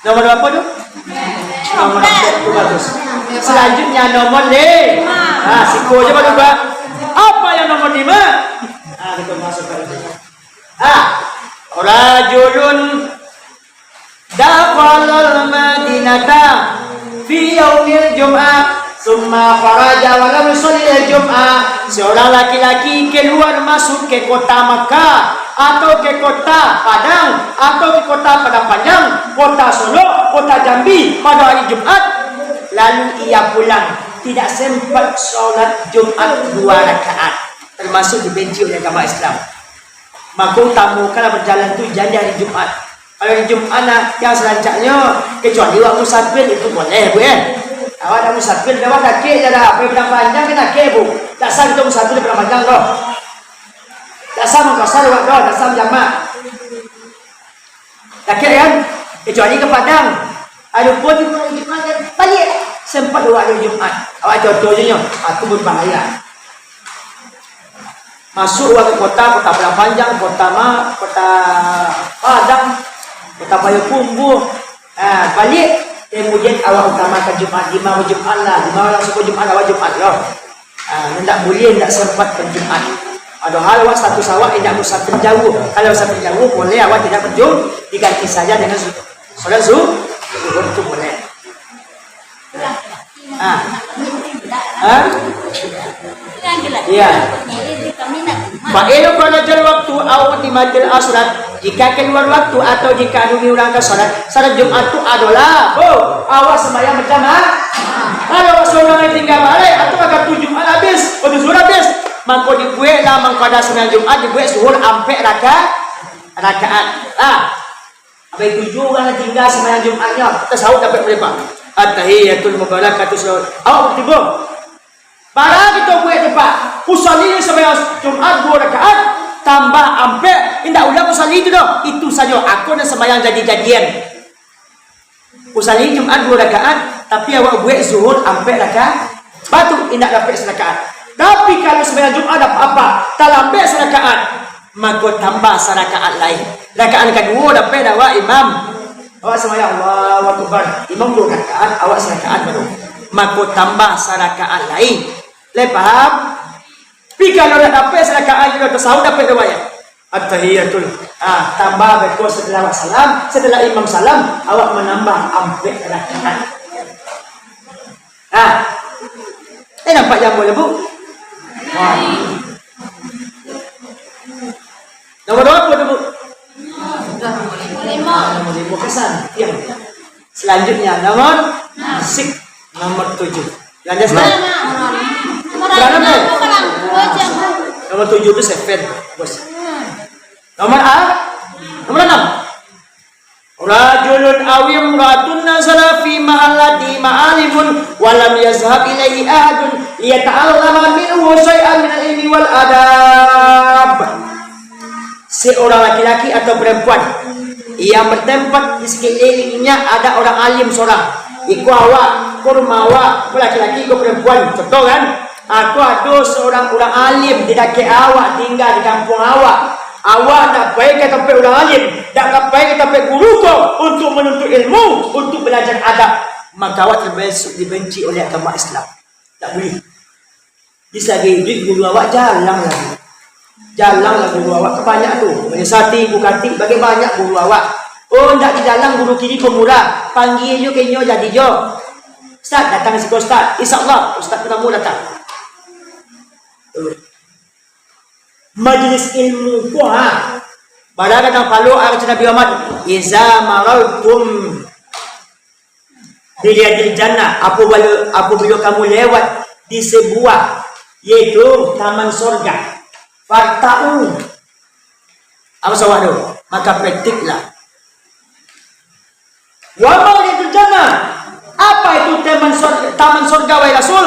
Nomor berapa tu? Nomor empat tu bagus. Selanjutnya nomor lima. Ah, siko je baru, Pak. Apa yang nomor lima? Ah, kita masuk ke lima. Ah, rajulun dakhalal Madinata fi yaumil jum'ah, summa kharaja wa lam yusallil jum'ah. Seorang laki-laki keluar masuk ke kota Makkah, atau ke kota Padang, atau ke kota Padang Panjang, kota Solok, kota Jambi, pada hari Jumat, lalu ia pulang, tidak sempat sholat Jumat dua rakaat, termasuk dibenci oleh agama Islam. Maka utamakanlah berjalan tu janji hari Jumat. Kalau hari Jumat nak, yang serancaknyo, kecuali awak musafir, itu boleh, Bu, eh. Awak nak musafir, awak dakek je dah. Pai Padang Panjang kan dakek, Bu. Tak sah kito musafir di Padang Panjang doh. Tak sah mangkasar awak doh, tak sah jamak. Dakek kan? Kecuali ka Padang. Aduh, pun di hari Jumat kan, baliak. Sempat awak hari Jumat. Awak contoh je nyo. Ah, tu berbahaya. Masuk awak ka kota, kota Padang Panjang, kota ma-, kota Padang, kota Payakumbuh. Ha, baliak, kemudian awak utamakan Jumat, di ma Jumat lah, di ma urang suko Jumat, awak Jumat lah. Ha, indak buliah, indak sempat berjumat. Padahal awak status awak indak musafir jauah. Kalau musafir jauah, boleh awak tidak berjum-, diganti saja dengan su-, solat zu-, zuhur tu boleh. Ah. Hah? Iya. Fa in kharaja al-waqtu aw quddimatil asrat, jika keluar waktu atau jika anu diurangkan salat, salat Jumat tu adolah, bo, awak sembahyang berjamaah. Kalau saurang nan tinggal balai, atau wakatu Jumat habis, wakatu zuhur habis, mangko dibueklah, mangko ada sembahyang Jumat, dibuek zuhur ampek raka-, rakaat. Ah. Abai tujuah urang nan tingga sumbayang Jumatnyo, tasawuf dapek malimpah. At-tahiyatul mubarakatu salawat. Awak tibo. Bara kito buek tu, Pak? Usalli sumbayang Jumat duo rakaat, tambah ampek, indak ulang usali tu doh. Itu sajo, ako nan sambayang jadi-jadian. Usali Jumaik duo rakaat, tapi awak buek Zuhur ampek rakaat. Batu indak dapek sarakaat. Tapi kalau sambayang Jumaik dapek ampek, talambek sarakaat, mako tambah sarakaat lai. Rakaat kaduo dapek dek awak imam. Awak sambayang Allahu Akbar, imam duo rakaat, awak sarakaat baru. Mako tambah sarakaat lai. Lai paham? Tapi kalau ndak dapek sarakaat, kalau tasawuf dapek tu, ya. At-tahiyatul. Ah, tambah beko setelah awak salam, setelah imam salam, awak manambah ampek rakaat. Ah. Eh, nampak jambo lah, Bu? Wah. Nomor berapa tu, Bu? Nomor lima. Nomor lima kesan. Ya. Selanjutnya, nomor sik, nomor tujuh. Yang ada sekarang? Berapa, Bu? Nomor tujuh tu seven, Bos. Nomor A? Nomor enam. Rajulun aw imra'atun nazala fi mahallati ma'alimun wa lam yazhab ilaihi ahadun liyata'allama minhu syai'an minal ilmi wal adab. Seorang laki-laki atau perempuan yang bertempat di sekelilingnya ada orang alim seorang. Iko awak, ko rumah awak, ko laki-laki, ko perempuan. Contoh kan? Ako ado seorang urang alim di dakek awak, tingga di kampuang awak. Awak ndak pai ka tampek urang alim, ndak ka pai ka tampek guru ko untuk manuntut ilmu, untuk balajar adab, maka awak termasuk dibenci oleh agama Islam. Ndak buliah. Di sagai iduik guru awak jalang lah. Jalang lah guru awak, kan banyak tu. Majesati, Bukati, bagai banyak guru awak. Oh, ndak di jalang guru kini pemurah. Panggia jo ka inyo jadi jo. Ustaz, datang siko Ustaz. Insya Allah, Ustaz pun namo datang. Majelis ilmu ko, ha. Baragadang palo, kata Nabi Muhammad, "Iza marartum biliyadil jannah," apabila, apabila kamu lewat di sebuah, yaitu taman sorga, "farta'u." Apa sawah tu? Maka petiklah. "Wa ma riyadul jannah?" Apa itu taman sor-, taman sorga, wahai Rasul?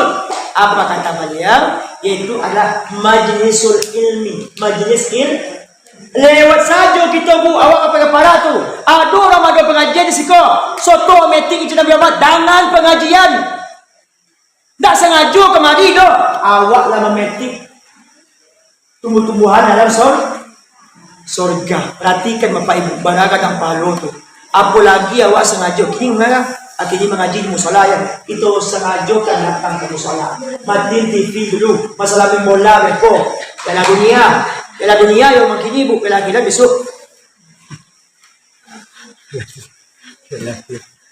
Apa kata beliau? Yaitu adalah majlisul ilmi, majlis il-, lewat sajo kito, Bu, awak ka Padang Para tu. Ado urang mangadakan pangajian di siko. Soto metik itu Nabi Muhammad, dangan pangajian. Ndak sangajo kamari doh. Awak lah mametik tumbuh-tumbuhan dalam sor-, sorga. Perhatikan Bapak Ibu, baragadang pahalo tu. Apolagi awak sangajo, kini mangana, ah, kini mangaji di musola, ya. Kito sangajo kan datang ka musola. Matiin T V dulu, masalah main bola beko. Piala Dunia, Piala Dunia yo mangkini, Bu, Piala Akhirat besok.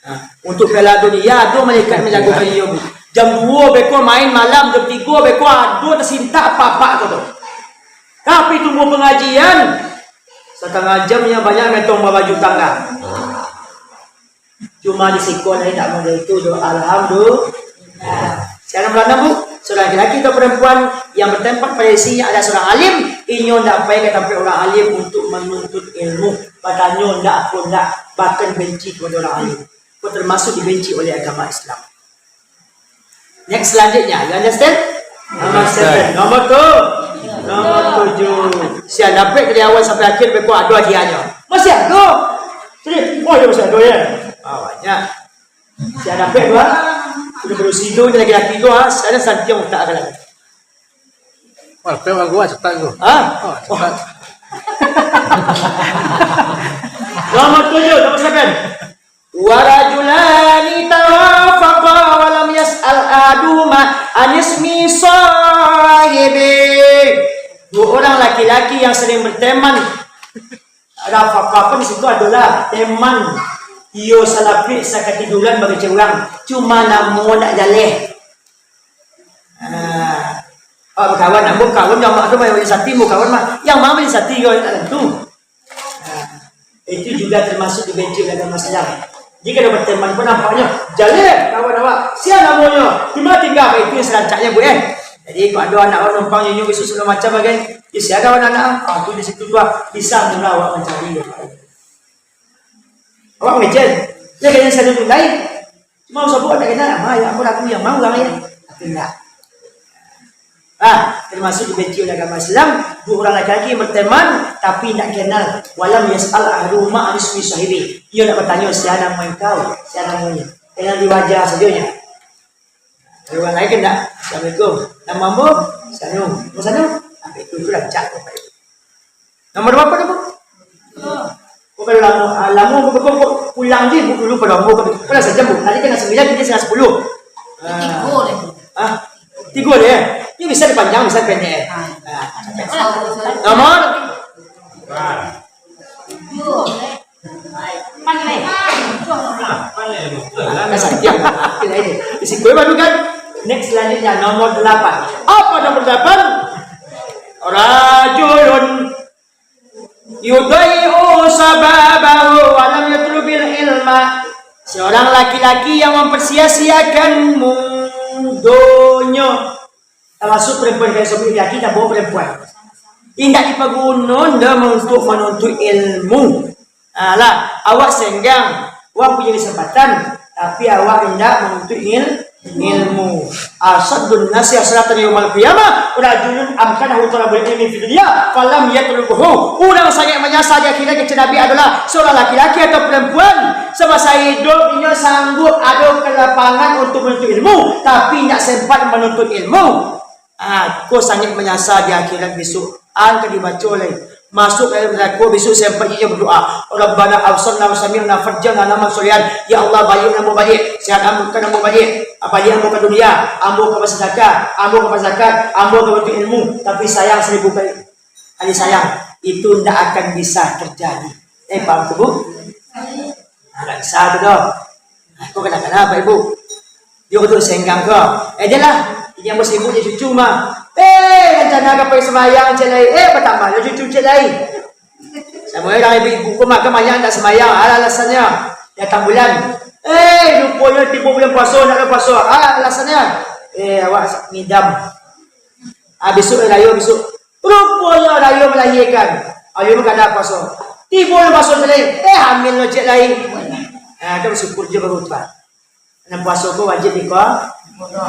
Nah, untuk Piala Dunia, ado malaikat manjago ka inyo, Bu. Jam duo beko main malam, jam tigo beko ado tasintak apak-apak ko tu. Tapi tunggu pangajian, satangah jam nyo banyak metong babaju tangga. Cuma di siko lai ndak model itu doh. Alhamdulillah. Siapa nan balanda, Bu? Seorang laki-laki atau perempuan yang bertempat pada isinya ada seorang alim, inyo ndak pai ka tampek urang alim untuk manuntut ilmu. Batanyo ndak, apo ndak, bahkan benci kepada urang alim. Itu termasuk dibenci oleh agama Islam. Next, selanjutnya, you understand? Nomor seven. Nomor tu. Nomor tujuh. Siap dapek dari awal sampai akhir, beko ado hadiahnyo. Masih ado. Jadi, oh, ya, masih ado, ya. Ah, banyak. Siap dapek tu, ah. Udah berusia tu, dia laki-laki tu, ah. Sekarang santiang utak kan. Wah, dapek bagus, ah, cetak tu. Ah? Oh, cetak. Nomor tujuh, nomor seven. Warajulani tawafaqa wa lam yas'al ahaduhuma anismi sahibi. Dua orang laki-laki yang sering berteman. Rafaqa pun di situ adalah teman. Iyo salapik sakatiduran bagacau urang. Cuma namo ndak jaleh. Ah. Oh, bakawan, ambo bakawan, yang mak tu main majelis hati, ambo kawan mah. Yang mana majelis hati kau tak tentu. Nah, itu juga termasuk dibenci oleh agama Islam. Jika ada berteman pun nampaknya, "Jaleh, kawan awak, sia namonyo, di ma tingga?" Itu yang serancaknya, Bu, eh. Jadi, kalau ada anak awak numpang nyo-nyo, besok segala macam bagai, "Ya, sia kawan anak, ah, tu di situ tu, ah." Bisa murah awak mencari. Awak mengejek. Ya, kayaknya saya dulu lain. Cuma usah buat tak kena, "Ah, yang apa lagu yang mau orang ya?" Tapi enggak. Termasuk dibenci oleh agama Islam, dua urang laki-laki berteman, tapi indak kenal. Walam yas'al ahaduhuma an ismi sahibi. Inyo indak batanyo, "Sia namo engkau? Sia namonyo?" Kenal di wajah sajo nyo. Kalau urang lain kan indak, "Assalamualaikum. Namo ambo Sanu." "Ambo Sanu." Sampai itu, itu rancak tu. Nomor berapa tu, Bu? Oh, kalau lamo, ah, lamo, Bu, Bu, Bu, pulang je, Bu, dulu pada ambo, kan. Kan lah sajam, Bu. Tadi tangah sambilan, kini tangah sapuluah. Ah. Tigo lah. Ah, tigo lah, ya? Ini bisa dipanjang, bisa dipendek. Ah. Ah. Nomor? Pan lah. Kan sakit, ya? Sakit lah ini. Di situ baru kan. Next, selanjutnya, nomor delapan. Apa nomor delapan? Rajulun yudai'u sababahu wa lam yatlubil ilma. Seorang laki-laki yang mempersia-siakan mudonyo. Termasuk perempuan, kalau suami laki-laki, tak bawa perempuan. Indak dipaguno ndak untuk menuntut ilmu. Alah, awak senggang, awak punya kesempatan, tapi awak indak menuntut il-, ilmu. Asaddun nasi hasratan yaumal qiyamah, rajulun amkanahu thalabul ilmi fid dunya, falam yatlubhu. Urang sangat manyasa di akhirat, kecek Nabi, adalah seorang laki-laki atau perempuan, semasa hidup inyo sanggup ado kelapangan untuk menuntut ilmu, tapi indak sempat menuntut ilmu. Ah, ko sangat manyasa di akhirat besok. Ang ka dibaco lai. Masuk dalam narako besok, sampai inyo berdoa, "Rabbana absarna wa sami'na farji'na na'mal shalihan." Ya Allah, baliak ambo baliak, sehat ambo, kan ambo baliak. Ah, baliak ambo ka dunia, ambo ka basadakah, ambo ka bazakat, ambo ka bantuak ilmu. Tapi sayang, seribu kali, kali sayang, itu ndak akan bisa terjadi. Eh, paham tu, Bu? Nah, ndak bisa tu doh. Nah, ko kadang-kadang, Bapak Ibu, yo tu senggang ko. Eh, jan lah. Ini ambo sibuk jo cucu mah. Eh, rancana ka pai sumbayang, cek lai. Eh, batambah lo cucu, cek lai. Samo urang ibu-ibu ko mah, kan banyak ndak sumbayang. Alah, alasannyo, datang bulan. Eh, luponyo tibo bulan puaso, ndak ado puaso. Alah, alasannyo, eh, awak sa-, ngidam. Ah, besok rayo, besok. Ruponyo rayo malahiakan. Ayo, kada puaso. Tibo bulan puaso, cek lai. Eh, hamil lo, cek lai. Ah, kan basyukur jo baru tu, Pak. Nan puaso ko wajib diko-,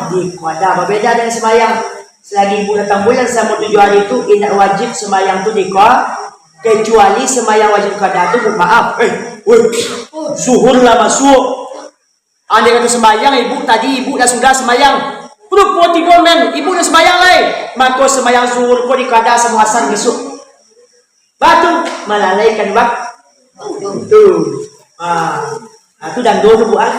dikoda. Babeda dengan sembahyang. Selagi ibu datang bulan samo tujuh hari tu, indak wajib sembahyang tu diko-, kecuali sembahyang wajib koda tu, Bu, maaf. Eh, weh, zuhur lah masuk. Andai kato sembahyang, ibu tadi, ibu lah sudah sembahyang. Rupo tibo, men, ibu lah sembahyang lai. Mako sembahyang zuhur ko dikoda samo asar besok. Batu malalaikan waktu. Ah, ah, tu dando tu buat.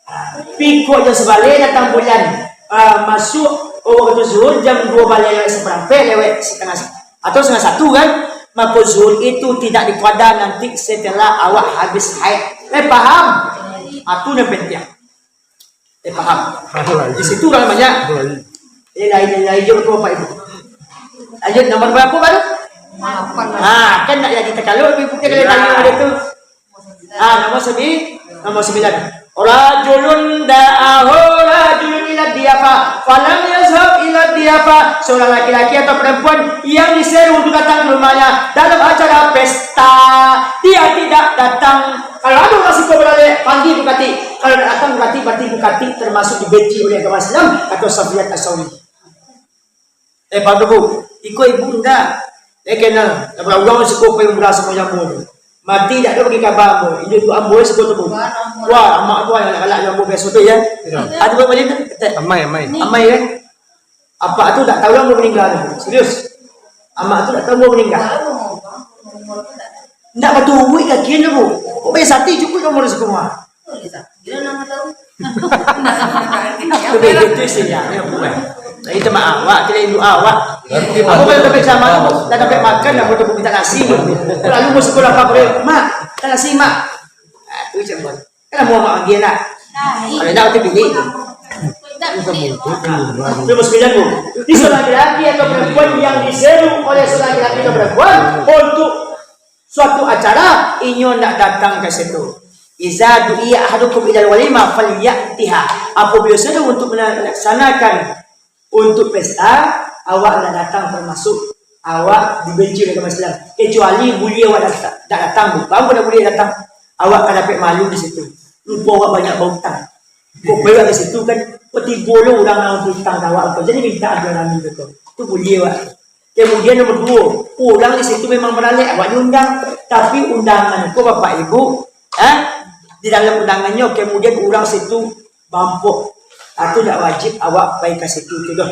Ah, pikuak jo sabaleh datang bulan. Ah, masuk, oh, waktu zuhur jam duo baleh lewat saparampek, lewat satangah sa-, atau satangah satu kan? Mako zuhur itu tidak dikoda nanti setelah awak habis haid. Eh, paham? Ah, tu yang penting. Eh, paham? Di situ urang banyak. Eh, lain, lain, lain je, Bapak Ibu. Lanjut, nomor berapa baru? Lapan. Ah, kan ndak jadi takaluk, Ibu, kalau tanya macam tu. Ah, nomor sembi-, nomor sembilan. Rajulun da'ahu rajulun ila diyafa, falam yazhab ila diyafa. Seorang laki-laki atau perempuan yang diseru untuk datang ke rumahnya dalam acara pesta, dia tidak datang. Kalau ado urang siko balalek, panggil bukati. Kalau ndak datang bukati, berarti bukati termasuk dibenci oleh agama Islam, kato Safiyat As-Sauri. Eh, paham tu, Bu? Iko ibu ndak. Eh, kenal. Lah, urang siko pai umrah samo jo ambo tu. Mati dak ado bagi kaba ambo. Iduik tu ambo siko tu, Bu. Wah, amak tu galak-galak jo ambo biaso tu, ya. Ado buek baliak tu? Amai, amai. Amai, kan? Apak tu dak tahu lah ambo maningga tu. Serius. Amak tu dak tahu ambo maningga. Ndak baturuik kaki tu, Bu. Kok bayar sati cukuik ambo siko mah. Tapi itu istilahnya bukan. Nah, itu mah awak, tidak induk awak. Aku kalau sampai sama, dah sampai makan, dah foto minta nasi. Lalu masuk ke lapar, "Mak, minta nasi, Mak." Nah, itu macam mana? Kan mau mak dia nak. Kalau nak, tu pilih. Itu masih bilang tu. Jadi, seorang laki-laki atau perempuan yang diseru oleh seorang laki-laki atau perempuan untuk suatu acara, inyo ndak datang ka situ. "Iza du'iya ahadukum ilal walimah falyatiha." Apabila seru untuk melaksanakan untuk pesta, awak ndak datang, termasuk awak dibenci oleh agama Islam. Kecuali buliah awak dat-, ndak datang, bukan ndak buliah datang. Awak ka dapek malu di situ. Lupo awak banyak bautang. Kok banyak di situ kan? Tibo lo urang nan pitang ka awak ko, jadi mintak agiah urang tu. Tu buliah, Wak. Kemudian nomor duo, urang di situ memang baralek, awak diundang. Tapi undangan ko, Bapak Ibu, eh, di dalam undangannyo, kemudian urang situ bampok. Ah, tu ndak wajib awak pai ka situ tu doh.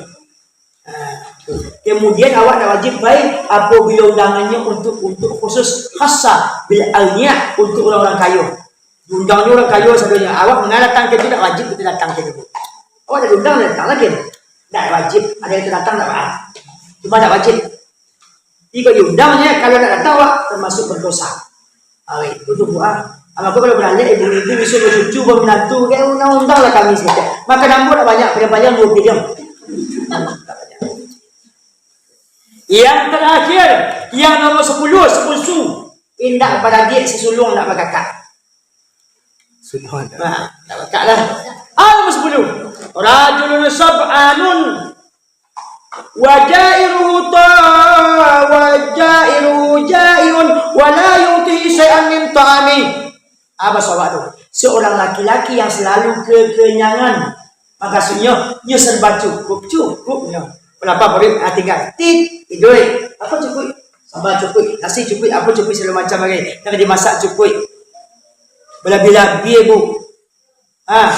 Ah, tu. Kemudian awak ndak wajib pai apabilo undangannyo untuk, untuk khusus khassa bil aghnia, untuk urang-urang kayo. Diundang jo urang kayo sadonyo. Awak mangalatang ka itu, ndak wajib kito datang ka itu. Awak ndak diundang, ndak datang lagi. Ndak wajib. Ado yang datang, ndak apa. Cuma ndak wajib. Jika diundang, ya, kalau ndak datang, awak termasuk berdosa. Ah, itu tu buah. Mako kalau baralek, ibu-ibu bisa bacucu, baminantu, kayak undang-undang lah kami sajo. Makan ambo ndak banyak, pilihan panjang duo pilihan. Yang terakhir, yang nomor sepuluh, sepusu. Indak baradiak, sesulung ndak bakakak. Sudah ada. Nah, ndak bakakak lah. Ah, nomor sepuluh. Rajulun syab'anun wa ja'iruhu ta-, wa ja'iruhu ja'iun wa la yu'tihi syai'an min ta'ami. Apa sahabat tu? Seorang laki-laki yang selalu kekenyangan. Maksudnyo, nyo serba cukup, cukup nyo. Lapar paruik, ah, tingga. Tit, iduik. Apa cukuik? Sambal cukuik, nasi cukuik, apa cukuik, segala macam bagai. Yang dimasak cukuik. Balabiah-labiah, Bu. Ah,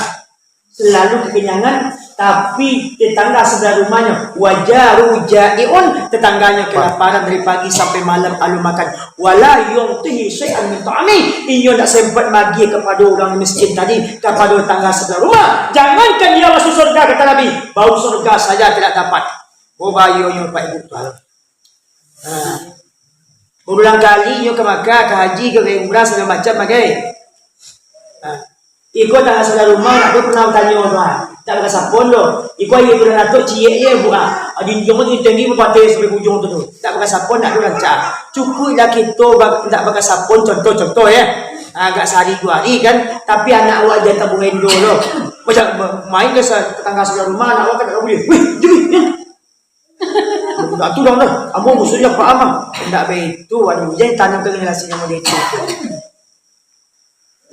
selalu kekenyangan, tapi tetangga sebelah rumahnya, wa jaruhu ja'iun, tetangganyo kelaparan dari pagi sampai malam, alun makan. Wa la yu'tihi syai'an min ta'ami, inyo ndak sempat magiah kapado urang miskin tadi, kapado tangga sabalah rumah. Jangankan dia masuk surga, kata Nabi, bau surga saja tidak dapat. Oh, bahayonyo, Bapak Ibu. Ha. Barulang kali inyo ka Makkah, ka haji, ka, ka umrah, sagalo macam, bagai. Ha. Iko tangga sabalah rumah, ndak pernah batanyo tu, ha. Ndak bakasapon doh. Iko aia bulan Ramadan ciek je, Bu, ha. Adi injong tu tinggi, bapatai sampai ujuang tu, tu. Ndak bakasapon, ndak ado rancak. Cukuiklah kito ba-, ndak bakasapon, contoh-contoh, ya. Ha, agak sahari duo hari kan, tapi anak awak jan tabuah endo doh. Macam ma-, main ka sa-, tetangga sabalah rumah, anak awak kan ndak buliah. Wih, jui, eh. Ndak tu dah, dah. Ambo musuahnya Pak Amah. Ndak baitu, waduh. Jan tanamkan generasi yang model itu.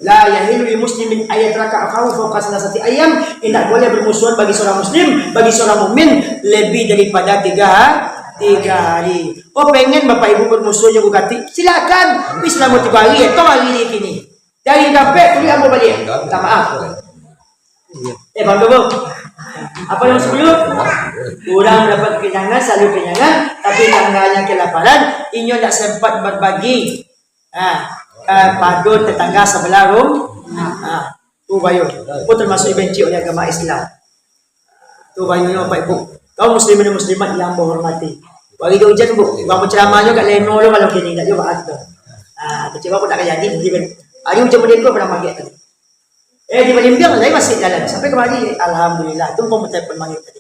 La yahillu li muslimin an yatraka akhahu fauqa salasati ayyam. Indak boleh bermusuhan bagi seorang muslim, bagi seorang mukmin lebih daripada tiga ha-, tiga hari. Oh, pengen Bapak Ibu bermusuhan jo gugati? Silakan. Tapi selama tiga hari, ya, toh hari ni kini. Dari kapek, tulik ambo baliak. Minta maaf. Eh, paham tak, Bu? Apa yang sepuluh? Urang dapat kekenyangan, selalu kekenyangan, tapi tangganya kelaparan, inyo ndak sempat berbagi. Ha, kapado tetangga sabalah rum-, ha, tu bayo. Itu termasuk dibenci oleh agama Islam. Tu bayonyo, Bapak Ibu. Kaum muslimin dan muslimat yang ambo hormati. Hari tu ujan, Bu. Bang, ceramah nyo agak leno lo malam kini, ndak juo baat tu. Ha, kecewa pun tak jadi, mungkin kan. Hari ujan model tu pernah maghrib tadi. Eh, di Balimbiang tadi masih jalan. Sampai kemari, alhamdulillah. Tu pun betul pun maghrib tadi.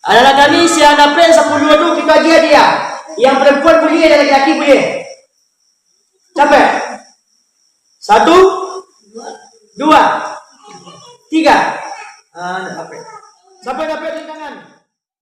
Anak-anak kami, si anak pen sepuluh tu, kita agiah dia. Yang perempuan boleh, yang laki-laki boleh. Capek? Satu, dua, tiga. Ah, ndak capek. Siapa yang dapat rintangan?